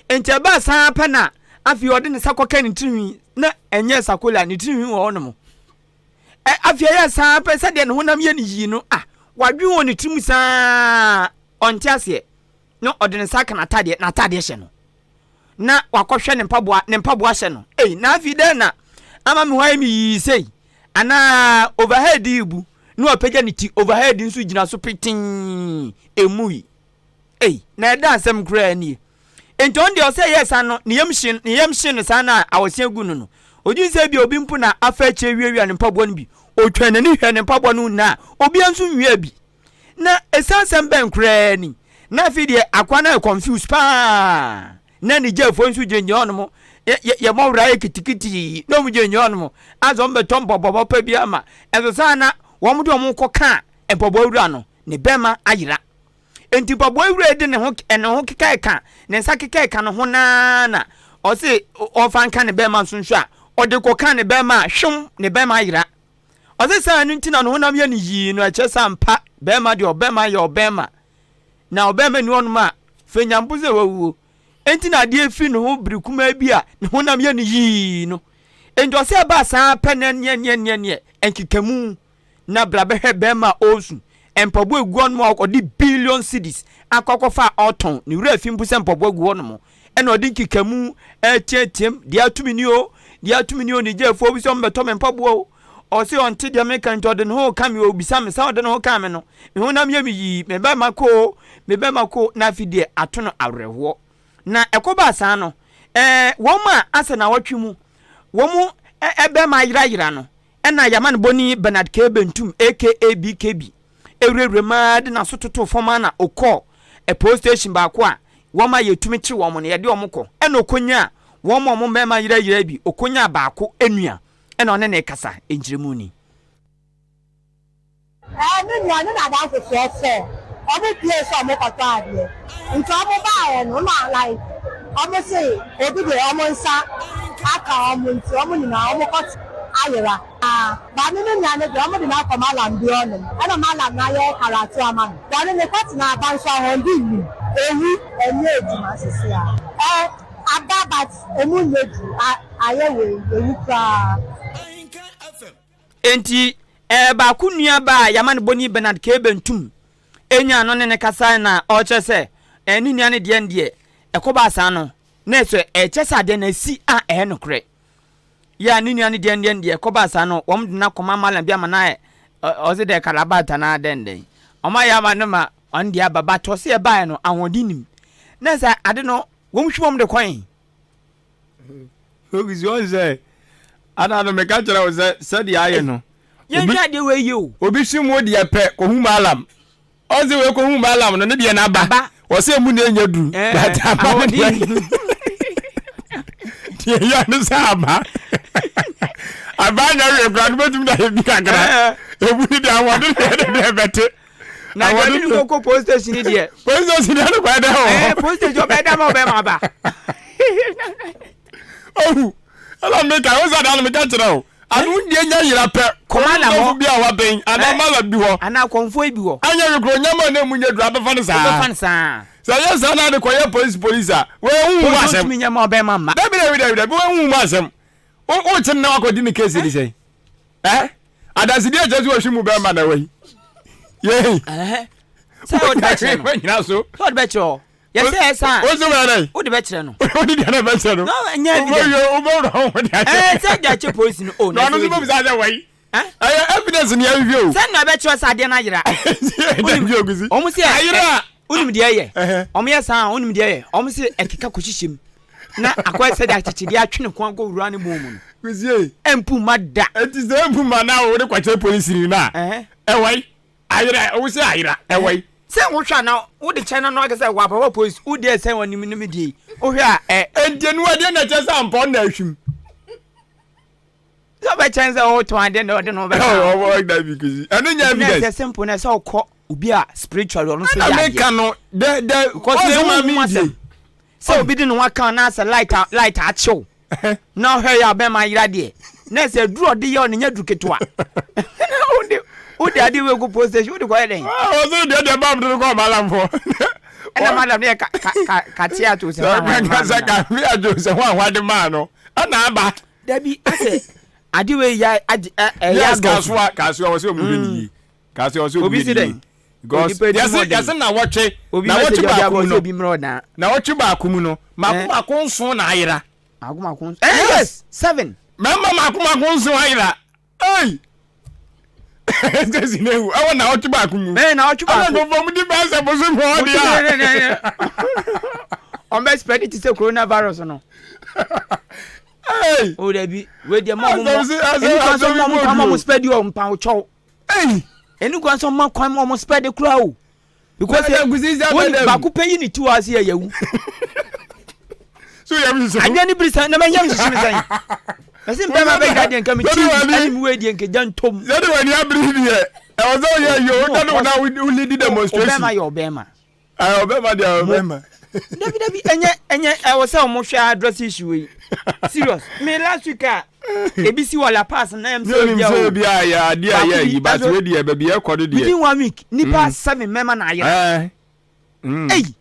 Enti ɛbaa saa pɛ na afei ɔde ne nsa kɔka ne tirinwi na ɛnyɛ sakola, ne tirinwi wɔ hɔnom. Afei ɛyɛ saa pɛ sɛdeɛ ne honam yɛ no yii no, ah, wadwen wɔ ne tirim saa, ɔnte aseɛ. na ɔde ne nsa aka n'atadeɛ, n'atadeɛ hyɛ no, na wakɔhwɛ ne mpaboa, ne mpaboa hyɛ no. Ei, na afei dɛn na ama me ho ayɛ me yii sei? Anaa overhead yi bu, na wapagya ne ti, overhead nso gyina so petee, emu yi. Ei, na ɛda asɛm koraa nie. Enti ɔno deɛ ɔsɛ yɛ saa no, ne yam hye, ne yam hye no saa na awɔse agu no no. Odwen sɛ ebia obi mpo na afa akyire wiawia ne mpaboa no bi. Otwa n'ani hwɛ ne mpaboa no nyinaa, obiara nso nwia bi. Na ɛsiane asɛm bɛn koraa ni? Na afei deɛ akoa no ayɛ confused paa. Na Nigerfoɔ nso gyinagyina hɔnom. Yɛbɔ wura yɛ kitikiti na wɔn gyinagyina hɔnom. Asɛ wɔn bɛtɔ mpaboa papa bi ama. Ɛnso saa na wɔn de wɔn kɔ kaa mpaboa wura no, ne bɛrima ayera. Enti mpaboa wura de ne ho ne ho keka ɛka ne nsa keka ɛka ne ho naa na ɔse ɔfa nka ne bɛrima nso nso a ɔde kɔ ka ne bɛrima a hwom ne bɛrima ayera. Ɔse saa ɛno nti na ne honam yɛ no yii no, ɛkyerɛ sɛ ampa bɛrima deɛ ɔbɛrima yɛ ɔbɛrima na ɔbɛrima ni hɔnom a fɛ nya mpo sɛ wawuo enti na adeɛ firi ne ho bere kumaa bi a ne honam yɛ no yii no. Enti ɔsɛ ɛbaa saa pɛ na neɛ neɛ neɛ neɛ nkekamu na bra bɛhwɛ bɛrima a ɔresu mpaboa egu hɔnom a ɔde billion cedis akɔ akɔfa a ɔtɔn ne wura fi mpo sɛ mpaboa gu hɔnom ɛna ɔde nkekamu ɛreteateam deɛ atumi ni o deɛ atumi ni o Nigeriafoɔ bi sɛ ɔmo bɛtɔ me mpaboa o ɔse ɔnte deɛ meka nti ɔde ne ho ka me o bisa me sɛ ɔde ne ho ka me no me honam yɛ me yii me bɛma ko me bɛma ko na afi deɛ ato no awerɛhoɔ na ɛkɔbaa saa no ɛɛ wɔn a asɛ na wɔtwe mu wɔn ɛbɛma ayerayera no ɛna yamanbɔni Bernard K. Bentum aka BKB wurawura mu ara de n'aso totoo fam ara na ɔkɔɔ police station baako a wɔn a yɛtumi kye wɔn no yɛde wɔn kɔ ɛna ɔkɔnyaa wɔn a wɔn mmarima yerayera bi ɔkɔnyaa baako nua ɛna ɔne ne kasa nkyerɛmu ni. Ɛɛ me nua ne n'adamfofoɔ sɛ ɔmo pie sɛ ɔmo kɔtɔ adeɛ nti ɔmo baeɛ no na like ɔmo se obi de ɔmo nsa aka ɔmo nti ɔmo nyinaa ɔmo kɔ ayera. But me me nua no deɛ ɔmo de no akɔ mallam bi hɔnom ɛna mallam no ayɛ karatu ama no. But ɔno ne kɔ tena aba nso ahɔnde nnim. Ewu ɛnyɛ adwuma sisi a. Ɛ aba but emu nyɛ duru a ayɛ wei ewu koraa. Enti ɛɛ baako nua ba a yɛama no bɔni Bernard K. Bentum nyaa no ne no kasae na ɔrekyerɛ sɛ ɛɛ ne nua no deɛ no deɛ ɛkɔbaa saa no na ɛsɛ ɛkyɛ sɛ adeɛ no asi a ɛyɛ nokorɛ. Yɛ a ne nua no deɛ no deɛ no deɛ ɛkɔbaa saa no wɔn de no akɔma malam bi ama no ayɛ ɔse dɛ kalabat anaa dɛn dɛn wɔn ayɛ ama no ma. Ɔno deɛ aba but ɔse ɛbaeɛ no ahoɔden nim na sɛ ade no wɔn hwi wɔn de kɔn. Ogisi ɔn sɛ ana no meka kyerɛ wo sɛ sɛdeɛ ayɛ no. Yɛn hwɛ adeɛ wɔ yie o. Obi hwi mu deɛ pɛ kɔhu maalam ɔn sɛ wei kɔhu maalam no ne deɛ n'aba ɔsɛ emu na enya duru but aba no deɛ deɛ yɛ ne sɛ aba aba anya hwee koraa no bɛtumi de ayɛ bi kakra emu ne deɛ ahoɔden deɛ deɛ bɛte. Na deɛ ɔde no kɔkɔ police station ni deɛ. Police station deɛ no kwan dɛ wɔ. Ɛɛ police station ɔbɛyɛ dɛ ma ɔbɛyɛ ma aba. Ohu ɛna meka o sɛ dan meka kyerɛ o ano deɛ nya yera pɛ. Kɔma na hɔ. Bi a wabɛn anaa mala bi hɔ. Anaa kɔnfoɔ bi hɔ. Anyɛ hwee kuro nyɛma na emu nyɛ duro abɛfa no saa. Ɔbɛfa no saa. Sɛ yɛ saa na ade kɔyɛ police police a wɔn ehu mu asɛm. Police nyɛ ma ɔbɛn ma ma. Dabi dabi dabi dabi wɔn ehu mu asɛm. O o kyɛn na wakɔ di ne case ni sɛn. Eh? Adansedi a kyerɛ sɛ wɔhwe mu bɛrima na ɛwɔ yi. Yei. Sɛ wode bɛkyerɛ no. Nyina so. Sɛ wode bɛkyerɛ hɔ. Yɛsɛ ɛsa. Wo so bɛyɛ dɛn? Wode bɛkyerɛ no. Wode deɛ na bɛkyerɛ no. No, ɛnyɛ evidence. Wobɛwura wo ho de akyerɛ. Ɛɛ sɛ de akyɛ polisi no. Oh, na ɔno nso bɛbisa sɛ wɔyi. Ɛyɛ evidence ni ɛhwehwɛ o. Sɛ na ɛbɛkyerɛ sɛ adeɛ no ayera. Wɔn sɛ ayera. Wonim deɛ ɛyɛ. Wɔn yɛ saa wonim deɛ ɛyɛ. Wɔn sɛ ɛkeka kɔhyehyɛ mu. Na akɔyɛ sɛ de akyekyedeɛ atwe ne kɔn akɔ wura ne bɔn mu no. Kusie. Ɛmpu ma da. Eti sɛ ɛmpu ma na wode kɔkyerɛ polisini no a, ɛwɔ yi. Ayera, wo sɛ ayera, ɛwɔ yi. Sɛ wohwɛ a na wode kyɛn no no akɛ sɛ wɔ polisi, wo deɛ sɛn wɔ nim ne me deɛ yi. Wohwɛ a ɛ. Enti enu adeɛ na ɛkyerɛ sɛ ampa ɔno na ahwim. Sɛ ɔbɛkyɛn sɛ wotɔn adeɛ na ɔde no bɛka. Ɔwɔ dabi kusi. Ɛno nyɛ evidence. Ɛsɛ simple na ɛsɛ ɔkɔ obi a spiritually ɔno nso yɛ adeɛ. Ɛna meka no dɛ dɛ ɔsɛ maa mi die. Sɛ obi de ne ho aka na sɛ light light akyew na ɔhwɛ yɛ abɛn ma ayera deɛ na sɛ duru ɔde yɛ ɔno nyɛ duru ketewa. Wode wode adeɛ wei kɔ police station wode kɔyɛ dɛn. Ɔsɛ deɛ deɛ bam de no kɔ malamfoɔ. Ɛna malam no yɛ ka ka ka katea to sɛ ho ahoa de maa no. Sɛ katea to sɛ ho ahoa de maa no ɛna aba. Dabi asɛ ade wei ya agye ɛ ɛyɛ Yes, kasoa kasoa wɔ sɛ ɔmo hwɛ ne yie. Kasoa wɔ sɛ ɔmo hwɛ ne yie. Because yɛse yɛse na wɔtwe na wɔtwe baako mu no na wɔtwe baako mu no mako mako nson na ayera. Mako mako nson. Eh yes seven. Mɛma mako mako nson ayera. Ei. Sisi na ewu ɛwɔ na ɔtwe baako mu. Ɛɛ na ɔtwe baako. Ɛna nkɔfɔ mu di bɛn sɛ bosom hɔ deɛ. Ɔn bɛ spread ti sɛ coronavirus no. Ei. O dabi wei deɛ mɔ mo mɔ ɛni kwan sɛ mɔ mo kwan mɔ mo spread yɛ ɔmpa ɔkyɛw. Ei. Ɛni kwan sɛ ɔma kwan mɔ mo spread kura o. Because wɔn baako pɛ yi ne ti wɔ ase yɛ yawu. So yam hyehyɛ. Adeɛ ne biri sɛn na mɛ yam hyehyɛ mi sɛn. Mɛsi mpɛ ma bɛ yira deɛ nka mi ti ɛni mi wei deɛ nka gya ntom. Sɛde wɔ ni abiri deɛ ɛwɔ sɛ ɔyɛ yɛ o dani wɔn a wuli di demonstration. Ɔbɛma yɛ ɔbɛma. Ɛɛ ɔbɛma deɛ ɔbɛma. Dabi dabi ɛnyɛ ɛnyɛ ɛwɔ sɛ ɔmo hwɛ address issue yi serious me last week a ebi si wɔ La Paz na ɛm sɛ ebi a o ebi a yɛ adeɛ a yɛ yi but wei deɛ baabi ɛkɔ no deɛ within one week nipa mm. seven mɛma na ayɛ mm. eyi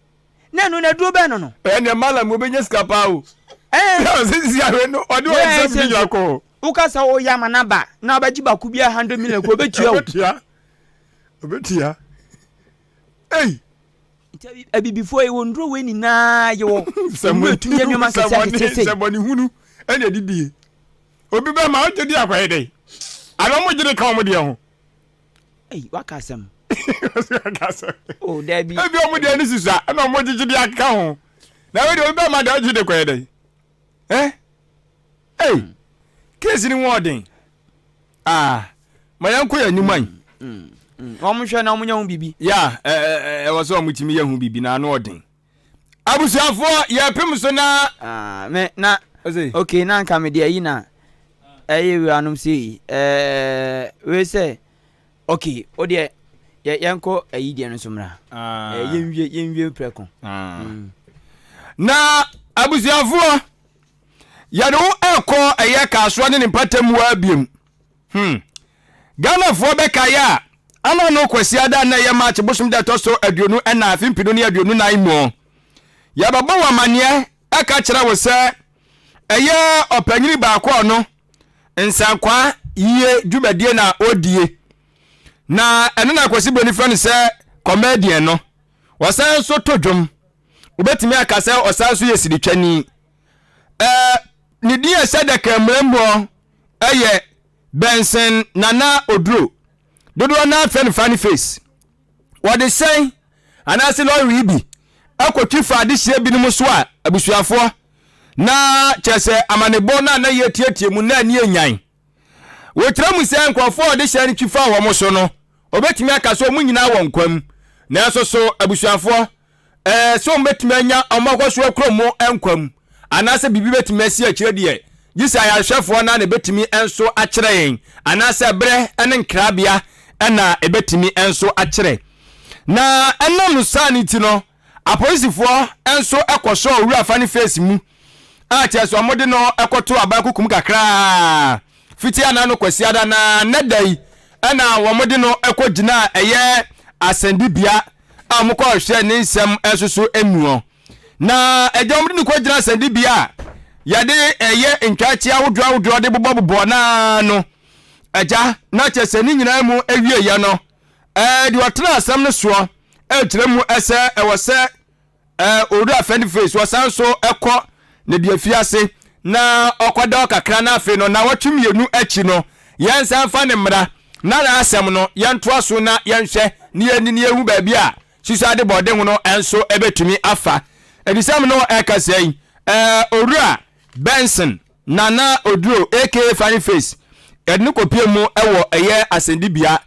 na ɛno na aduro bɛn no no. ɛnna malam wo bɛ nye sika paa o. ɛɛ ɔsɛ sisi ahwɛ no ɔde wɔn nsɛm bi nyina kɔ. woka sɛ woyɛ ama no aba na wobɛgye baako bi a hundred million ko obetua o. obetua obetua ei. Nti abibifoɔ yɛwɔ nnuro wei nyinaa yɛwɔ nnuro ɛtumi yɛ nneɛma akɛseɛ akɛseɛ sei. Sɛbɔne hunu ɛna ɛdidie obi bɛ ma ɔgye di akɔyɛ dɛ ana ɔmo gye de ka ɔmo deɛ ho. Ei waka asɛm. Waka asɛm. Oh dabi. Ebi ɔmo deɛ ne susua ɛna ɔmo gyegye de aka ho na wei deɛ obi bɛ ma deɛ ɔgye de kɔyɛ dɛ eh ei keesi ni wɔn ɔden. Ah, ma yɛnkɔ yɛn anim ayi. Mm, mm, mm. Wɔn hwɛ na wɔn nyɛ ho biribi. Ya, ɛwɔ sɛ wɔn tumi yɛ ho biribi na ano ɔden. Abusuafoɔ yɛpem so na. Ah, me na. Okay, na nka me deɛ yi na ɛyɛ wuranom sɛ yi ɛɛ wei sɛ okay o deɛ yɛ yɛnkɔ ayi deɛ no nso mmra. Ah. Ɛɛ yɛnwie yɛnwie prɛko. Ah. Na abusuafoɔ. Yɛde wo ɛkɔ ɛyɛ Kasoa ne ne mpatamu abiem. Hmm. Ghanafoɔ bɛkaeɛ a, ana no Kwasiada na ɛyɛ March bosom da ɛtɔ so 24 afe mpenu ne 24 mu. Yɛbɛbɔ wo amaneɛ ɛka kyerɛ wo sɛ ɛyɛ ɔpanyini baako a ɔno nsankwaa yie dwumadie na ɔdie. Na ɛno na Kwasi Broni frɛ no sɛ comedian no. Ɔsan nso to dwom. Wobɛtumi aka sɛ ɔsan nso yɛ sinitwani. Ɛɛ ne din a ɛhyɛ daka mmara mu yɛ Benson Nana Oduro. Dodoɔ no ara frɛ no Funny Face. Wɔde hyɛn. anaasɛ lɔre yi bi kɔtwi fa adehyeɛ binom so a, abusuafoɔ, na kyerɛ sɛ amanebɔ no a na yɛtiatia mu na ani anyan. Wɔkyerɛ mu sɛ nkurɔfoɔ a ɔdehyeɛ no twi faa wɔn so no, wɔbɛtumi aka sɛ wɔn nyinaa wɔ nkwa mu. Nanso so abusuafoɔ, ɛɛ sɛ wɔbɛtumi anya wɔn akɔso akura mu nkwa mu anaasɛ biribi bɛtumi asi akyire deɛ, gye sɛ ayarehwɛfoɔ no ara na ɛbɛtumi nso akyerɛ yɛn anaasɛ berɛ ne nkrabea na ɛbɛtumi nso akyerɛ. Na ɛnam saa no nti no, apolisifoɔ nso kɔsɔɔ Owura Funny Face mu a kyerɛ sɛ wɔde no kɔtoo aban kukum kakraa fiti anano Kwasiada na nnɛ da yi na wɔde no kɔgyinaa ɛyɛ asɛnnibea a wɔkɔhwɛ ne nsɛm nso so muɔ. Na agya wɔde no kɔgyina asɛnnibea a yɛde ɛyɛ ntwaakye ahodoɔ ahodoɔ de bobɔbobɔ naa no agya na kyerɛ sɛ ne nyinaa mu awieeɛ no ɛɛ deɛ ɔtena asɛm no soɔ ɛkyerɛ mu ɛsɛ ɛwɔ sɛ ɛɛ owura Fɛndi Face ɔsan so ɛkɔ ne deɛ fiase na ɔkɔda hɔ kakra na afei no nawɔtwe mmienu akyi no yɛnsan fa ne mmara na n'asɛm no yɛntoa so na yɛnhwɛ ne yɛni ne yɛhu baabi a susu ade bɔde ho no nso ɛbɛtumi afa adisɛm no ɛka sɛ yi ɛɛ owura Benson Nana Oduro aka Funny Face yɛde no kɔpie mu ɛwɔ ɛyɛ asɛndibea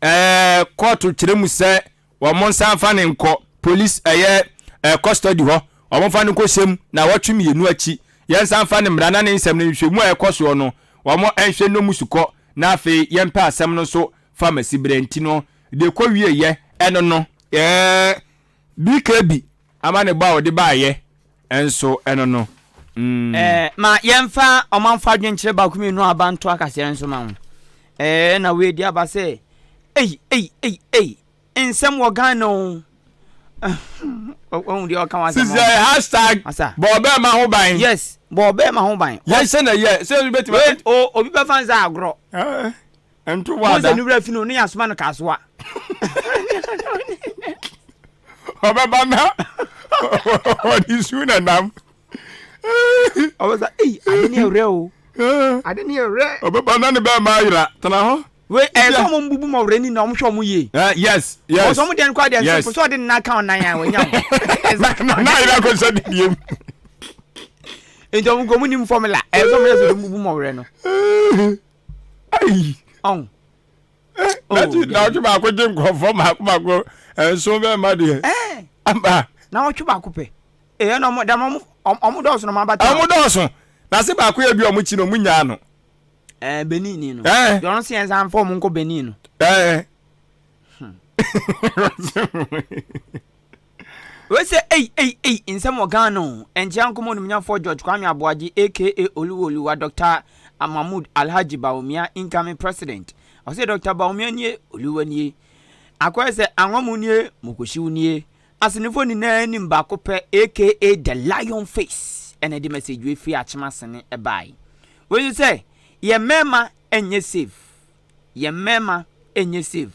ɛɛ kɔɔto kyerɛ mu sɛ wɔn nsa mfa ne nkɔ police ɛyɛ ɛɛ custody hɔ wɔn mfa no nkɔ hyɛm na wɔtwe mmienu akyi yɛn nsa mfa ne mmara na ne nsɛm no nhwɛmu a ɛkɔ soɔ no wɔn nhwɛ no mu sukɔ na afei yɛmpɛ asɛm no nso fa masi berɛ nti no deɛ kɔ wie yɛ ɛno no ɛɛ BKB ama ne bɔ a ɔde baayɛ nso ɛno no mm. Ɛɛ ma yɛmfa ɔmanfo adwenkyerɛ baako mmienu aba nto akaseɛ nso ma ho. Ɛɛ na wei di aba sɛ ei ei ei ei nsɛm wɔ Ghana o. Wɔn deɛ ɔka wɔn asɛm. Sisi ɛyɛ hashtag bɔ ɔbɛɛma ho ban. Yes bɔ ɔbɛɛma ho ban. Yɛn hyɛ na yɛ sɛ obi bɛtumi. Wei o obi bɛfa nsa agorɔ. Nto wɔ ada. Mo sɛ ne wura fi no ne yɛ asoma no kasoa. Ɔbɛba na ɔde su na nam. Ɔbɛsa eyi ade ne ɛwerɛ o. Ade ne ɛwerɛ. Ɔbɛba na ne bɛɛma ayera tena hɔ. Wei ɛyɛ sɛ ɔmo mbubu ma ɔwerɛ ni na ɔmo hwɛ ɔmo yie. Yes yes. Ɔsɛ ɔmo deɛ no kɔ adeɛ nso sɛ ɔde ne nan ka ɔnan a wɔnya o. Na ayera kɔ sɛ didie mu. Nti ɔmo kɔ ɔmo nim formula ɛyɛ sɛ ɔmo yɛ sɛ ɔmo bubu ma ɔwerɛ no. Ayi. Ɔn. Nati na ɔtwe baako gye nkurɔfoɔ baako baako nson bɛɛ ma deɛ. Aba. Na ɔtwe baako pɛ. Ee na ɔmo dɛm ɔmo ɔmo dɔɔso na ɔmo abata. Ɔmo dɔɔso. Na se baako yɛ bi ɔmo kyi na ɔmo nyaa no. Ɛɛ Benin ni no. Ɛɛ. Deɛ ɔno se yɛn nsa nfa ɔmo nkɔ Benin no. Ɛɛ. Wei sɛ ei ei ei nsɛm wɔ Ghana o. Ɛnkyɛ ankɔmɔ onimnyafoɔ George Kwame Aboagye aka Oluwa Dr. Mahmood Alhaji Bawumia incoming president. Ɔsɛ Dr. Bawumia nie, Oluwa nie. Akɔyɛ sɛ anwamu nie, mokohyiw nie. Asenefo nyinaa nim baako pɛ aka The Lion Face ɛna ɛde message wei firi Akyem-Asene ɛbae. Wei nso sɛ yɛn mmarima nyɛ safe. Yɛn mmarima nyɛ safe.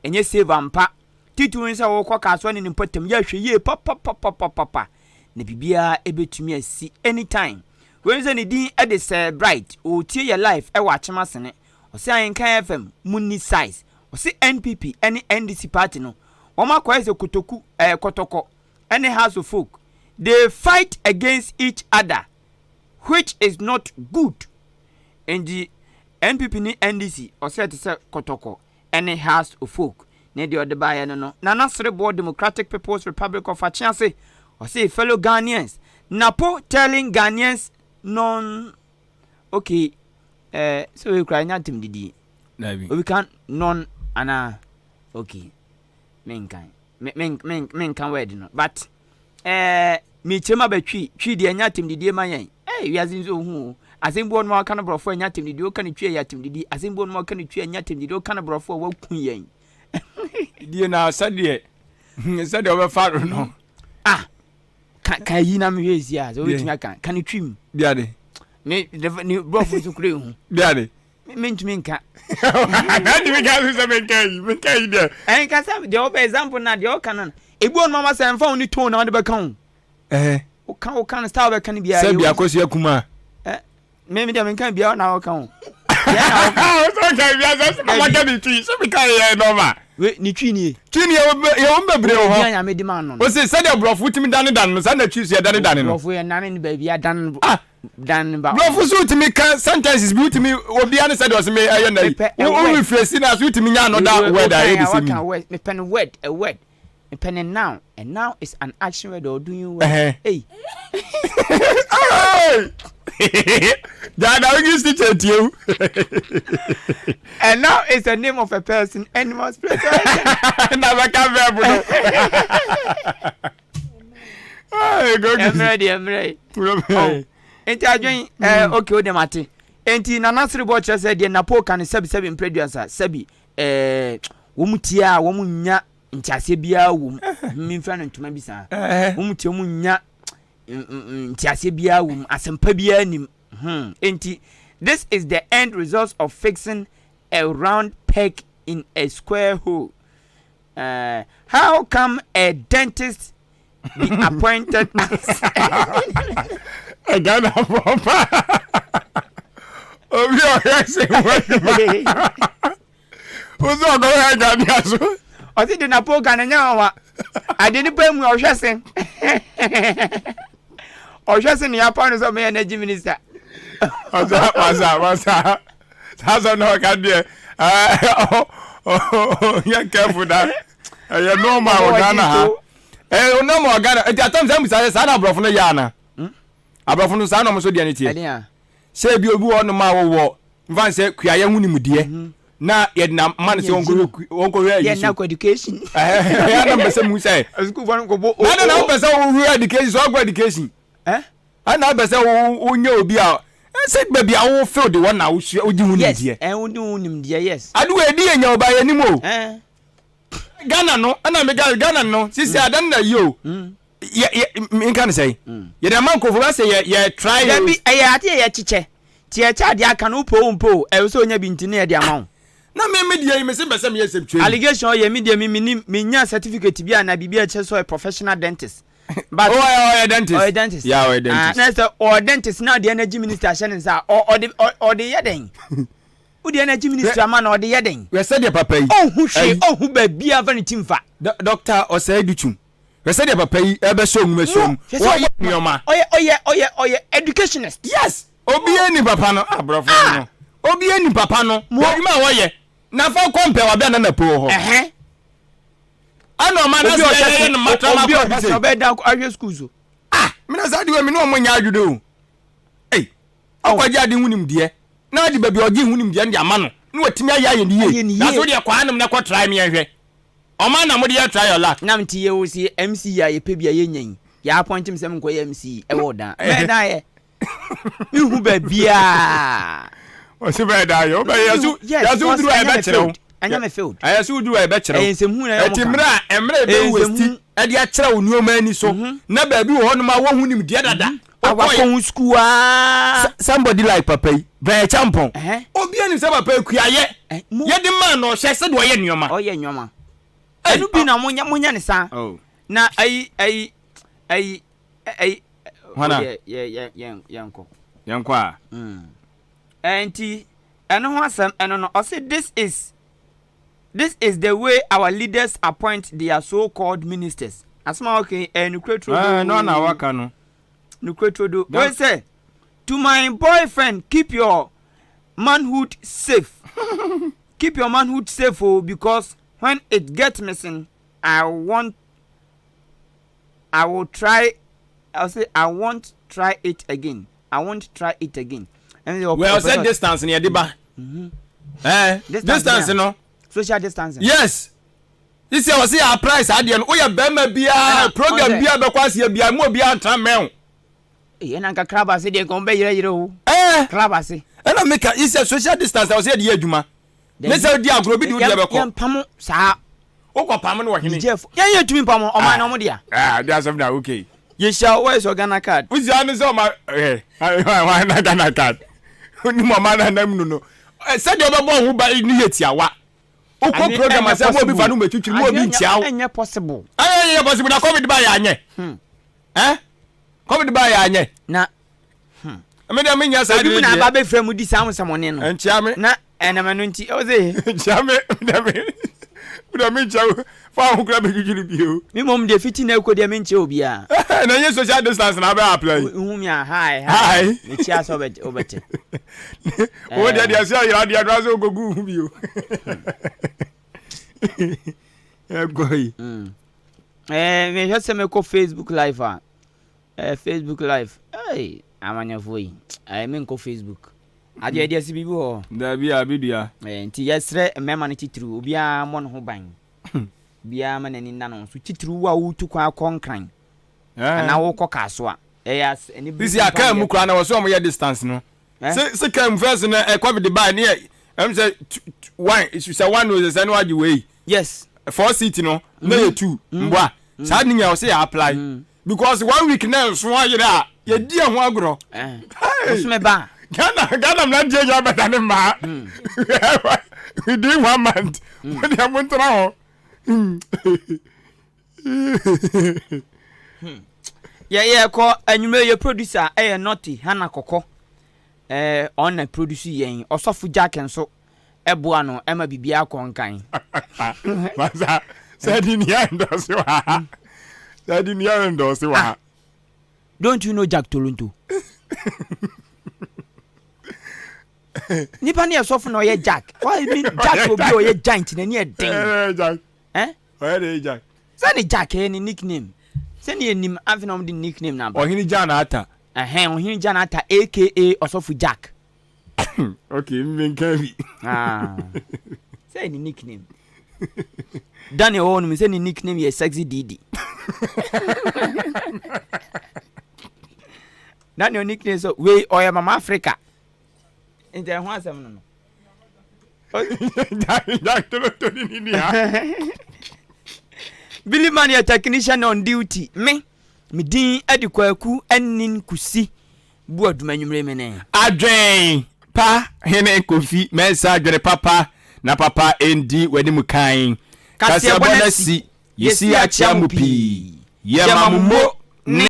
Ɛnyɛ safe ampa. Titiriw ne sɛ wokɔ kasoa ne ne mpɔtam yɛ ahwɛ yie papapapapapa na biribiara ɛbɛtumi asi anytime. Wei nso ne din de Sir Bright, ɔretie yɛ live ɛwɔ Akyem Asene. Ɔse Ahenkan FM mu nni size. Ɔse NPP ɛne NDC party no wɔn akɔyɛ sɛ kotoku ɛɛ kɔtɔkɔ ɛne House of Folk. They fight against each other which is not good. Enti NPP ne NDC ɔse ɛte sɛ kɔtɔkɔ ne Hearts of Oak ne deɛ ɔde baeɛ no no Nana Sereboɔ Democratic People's Republic of Akyease ɔse fellow Ghanaians Napo telling Ghanaians non okay eh, sɛ wei koraa ɛnya ntem didie obi ka non anaa okay menkan menka word no but eh, mekyerɛ mu aba twi twi deɛ ɛnyɛ atɛmdidie ma yɛn eh, wiase nso ohu o asɛm bi wɔ nom a wɔka no borɔfo ɛnyɛ atɛmdidie woka no twi ɛyɛ atɛmdidie asɛm bi wɔ nom a wɔka no twi ɛnyɛ atɛmdidie woka no borɔfo a waku yɛn die na sɛdeɛ sɛdeɛ wɔbɛfa no no ah ka ka yi na mehwɛ esi a sɛ wobɛtumi aka ka no twi mu biade ne ne borɔfo nso kura ehu biade mentumi nka. Ntumi nka so sɛ menka yi menka yi deɛ. Ɛnka sɛ deɛ ɔbɛ example na deɛ ɔka no ebi wɔn mama sɛ nfa wɔn ne tone na wɔde bɛka ho. Ɛhɛ. Woka woka no style bɛka no biara. Sɛ bi akosua kuma. Ɛ me me deɛ menka biara na ɔka ho. Deɛ na ɔka. Ɔsɛ ɔka biara sɛ sɛ maka ne twi sɛ meka yɛ nɔma. We ne twi nie. Twi nie yɛ wɔn bebree wɔ hɔ. Nyame de ma no no. Ose sɛdeɛ borɔfo tumi dane dane no saa na twi so yɛ dane dane no. Borɔfo yɛ nane no baabi adan no. Ah. Dan no ba. Borɔfo so wotumi ka sentences bi wotumi obiara ne sɛdeɛ ɔse me ɛyɛ na yi. Wo rephrase na so wotumi nya another word a ɛyɛ the same meaning. Mepɛ no word a word. Mepɛ ne noun. A noun is an action word or doing word. Hey. Jada English teacher tie o. A noun is the name of a person, animal, spirit. Na bɛka verb no. Mmerɛ deɛ mmerɛ. Oh. Nti adwen eh, mm. okay o dem ate. Nti Nana Sereboɔ kyerɛ sɛ deɛ Napo ka no sɛbi sɛbi mprɛ duasa sɛbi eh, wɔn tie a wɔn nya nteaseɛ biara wɔ mu memfira no ntoma bi saa wɔn tie wɔn nya nteaseɛ biara wɔ mu asɛmpa biara nim hmm. enti this is the end result of fixing a round peg in a square hole uh, how come a dentist be appointed as Ghana for obi ɔhwɛ se wɔ Wosɛ ɔkɔhwɛ nkanea so. Ɔsi de na poka no nyɛ nwanwa. Ade nipa mu ɔhwɛ se. Ɔhwɛ se ne yapa no sɛ ɔbɛyɛ energy minister. Wasa wasa wasa. Saa sɛ na ɔka deɛ yɛ careful da. Ɛyɛ normal wɔ Ghana ha. Ɛyɛ normal wɔ Ghana. Nti atam sɛ mbisa sɛ saa na aborɔfo no yɛ ana? Aborɔfo no saa na ɔmo so deɛ no teɛ. Sɛ ebi obi wɔ hɔnom a wɔwɔ nfa sɛ kuayɛ ho nimdeɛ mhm. na yɛde na ma no sɛ wɔnkɔhwɛ wɔnkɔhwɛ ayi so education ɛyɛ na mpɛ sɛ mu sɛ na na wopɛ sɛ wohwɛ education so akɔ education ɛna wopɛ sɛ wonyɛ obi a sɛ baabi a wo field wɔ na wosua wodi ho nimdeɛ yes wodi ho nimdeɛ yes adewa edi yɛ nya ɔba yɛ nim o Ghana no ɛna mega Ghana no sisi adan na yi o mm. yɛ yɛ nka ne sɛn mm. yɛde ama nkurɔfoɔ bɛ sɛ yɛ yɛ try. Dabi ɛyɛ adeɛ yɛ kyekyɛ ti yɛ kyɛ adeɛ aka no wopɛ o mpɛ o ɛwɔ sɛ onya bi nti ne yɛ de ama wo. Na mi mi deɛ yi mi si mpɛ sɛ mi yɛ sɛm twɛ. Allegation ɔyɛ mi deɛ mi mi ni mi nya certificate bi a na biribi a ɛkyɛ sɛ ɔyɛ professional dentist. But oh, ɔyɛ dentist. Ɔyɛ dentist. Yeah, ɔyɛ dentist. Ah, na sɛ ɔyɛ dentist na ɔde energy minister ahyɛ ne nsa ɔde ɔde yɛ dɛn? Wode energy ministry ama na ɔde yɛ dɛn? Hwɛ sɛdeɛ papa yi. Ɔnhu hwee, ɔnhu baabi a fa ne ti nfa. Doctor Osei Dutum. Hwɛ sɛdeɛ papa yi ɛbɛsɔ nwomasua mu. Wɔyɛ nneɛma. Ɔyɛ ɔyɛ ɔyɛ ɔyɛ educationist. Yes! Obiara nim papa no. Aborɔfo ah! no. Obiara nim papa no. Adwuma a wɔyɛ. Na fa kɔ mpɛ wabɛ na napo wɔ hɔ. Ɛhɛn. Ɛna ɔma na sɛ yɛyɛ no matrama kɔ bi sɛ. Obi ɔbɛ da ahwɛ sukuu so. Ah! Mena saa de wɔ mi ne ɔmo nyɛ adwene o. Ei! Ɔkɔgye ade ho nimdeɛ. Na ade baabi a ɔgye ho nimdeɛ no de ama no. Na watumi ayɛ ayɛ ne yie. Na so deɛ kɔ anom na kɔ try me yɛnhwɛ. Ɔman na mode yɛ try your luck. Na mte yɛ o se MC a yɛpɛ bi a yɛnya yi yɛ appoint me sɛ menkɔ yɛ MC ɛwɔ ɔdan bɛɛ dan yɛ mehu baabiaa ɔse bɛɛ dan yɛ wobɛyɛ yɛso yɛso woduru a yɛbɛkyerɛ wo ɛnyɛ me field ɛyɛ so woduru a yɛbɛkyerɛ wo ɛyɛ nsɛmhu na ɛyɛ ɛti mmerɛ a mmerɛ ɛbɛ wasti ɛde akyerɛ wo nneɛma ani so mhm. na baabi wɔ hɔnom a wɔhu nimdeɛ dada mhm. awakɔ ho sukuu aa somebody like papa yi bɛn ɛkyɛ mpɔn obi anim sɛ papa akuayɛ yɛde maa na ɔhyɛ sɛdeɛ ɔyɛ nneɛma ɔyɛ nneɛma ɛno bi na monyɛ monyɛ ne saa oh. na ayi ayi ayi ayi hwana yɛ yɛ yɛ yɛnkɔ yɛnkɔ a mm. ɛnti ɛno ho asɛm ɛno no ɔse this is this is the way our leaders appoint their so called ministers asɛm a wɔka yi ɛyɛ nokorɛ turodoo ɛno na waka no nokorɛ turodoo wei sɛ to my boyfriend keep your manhood safe keep your manhood safe o oh, because when it get missing i want i will try i say i won't try it again i won't try it again. well sɛ distance ni yɛde ba eh, distance no social distancing yes sisi a wɔsi yɛ apply saa adeɛ no woyɛ bɛrima biara program biara bɛkɔ aseɛ biara mu obiara ntra mmɛn o. Ɛyɛ na nka club ase deɛ nka wɔn bɛ yerɛ yerɛ o. Ɛɛ club ase. Ɛna mi ka sɛ social distance a wɔsi yɛ de yɛ adwuma. Ne sɛ odi agorɔ obi de odi ɛbɛkɔ. Yɛn pam saa. Wokɔ pam no wɔ hene. Jeff yɛn yɛ tumi pam ɔman na ɔmo dea. Ah de asɛm na okay. Yɛhyia wɔ ɛsɔ Ghana card. Wosia ne sɛ ɔma ɛ ɛ na Ghana card. Onim ɔman na nam nu no. Sɛdeɛ ɔbɛbɔ ho ba ne yɛ tiawa. Wokɔ program asɛ mo obi fa no mɛtwitwi mo obi ntia wo. Ɛnyɛ possible. Ɛnyɛ possible na covid ba yɛ anyɛ. Hmm. Eh? Covid ba yɛ anyɛ. Na hmm. Me deɛ menya saa deɛ. Ebi mu na aba bɛfira mu di saa nsɛmɔne no. Nkyia me. Na ɛnam ɛno nti ɛwɔ sɛ. Nkyia me deɛ me. Wode menkyɛ wo fa ho kora bɛdwidwi no bio. Me mmom deɛ fiti na ɛkɔ deɛ menkyɛ obiara. Na ɛnyɛ social distance na abɛ apply. Wohu me a hi hi. Mekyia sɛ wobɛte. Wo deɛ deɛ sɛ ayera deɛ koraa sɛ wokɔgu wo ho bio. Ɛkɔ yi. Mehwɛ sɛ mɛkɔ Facebook live a. Facebook live. Hey, amanyɔfoɔ yi. Menkɔ Facebook. Adeɛ deɛ si biribi wɔ hɔ. Dabi a bi dua. Nti yɛsrɛ mmarima no titiriw obiara mmɔ ne ho ban. Obiara ma n'ani nna ne ho so titiriw wo a woretu kwan akɔ Nkran anaa worekɔ Kasoa. Ɛyɛ as anibere Sisi a kaa mu koraa na wɔsɛ wɔn yɛ distance no. Se se kaa mu first no ɛ covid baa ne yɛ ɛm sɛ one sɛ one o sɛ sɛ ne wagye wei. Yes. Four seat no na yɛ two mboa. Saa ne nyinaa wɔsɛ yɛ apply. Because one week na nso ayere a yɛdi ɛho agorɔ. Bosome ba. Ghana Ghana mmeranteɛ nyinaa bɛda ne mmaa. Within one month. Mo deɛ mo ntena hɔ. Yɛ yɛkɔ anwummerɛ yɛ producer ɛyɛ Nɔte Hannah Kɔkɔ. Ɛɛ ɔn na produce yɛn. Ɔsɔfo Jack nso ɛboa no ɛma biribiara kɔ nkan. Masa sɛ di nia ndɔse wɔ ha. Sɛ di nia ndɔse wɔ ha. Don't you know Jack Toronto? Nipa ne yɛ sɔfo na ɔyɛ Jack. Why mean Jack obi a ɔyɛ giant na ni yɛ den. Jack. Eh? Ɔyɛ de Jack. Sɛ ne Jack ɛyɛ ne nickname. Sɛ ne yɛ nim afei na wɔn de nickname na aba. Ɔhene Janata. Ɛhɛn Ɔhene Janata aka Ɔsɔfo Jack. okay mmenka bi. Ah, sɛ ne nickname. Daniel wɔ nom sɛ ne nickname yɛ sexy didi. Daniel nickname sɛ wei ɔyɛ mama Africa. Nti ɛho asɛm no no. Billy Man yɛ technician on duty. Me, me din adi kwaku anin kusi. Bu adum anwummere mene. Adwen pa hene Kofi Mensah adwene papa na papa ndi w'anim kan. Kaseɛbɔ no asi, yɛsi akyea mo pii. Yɛma mo mo.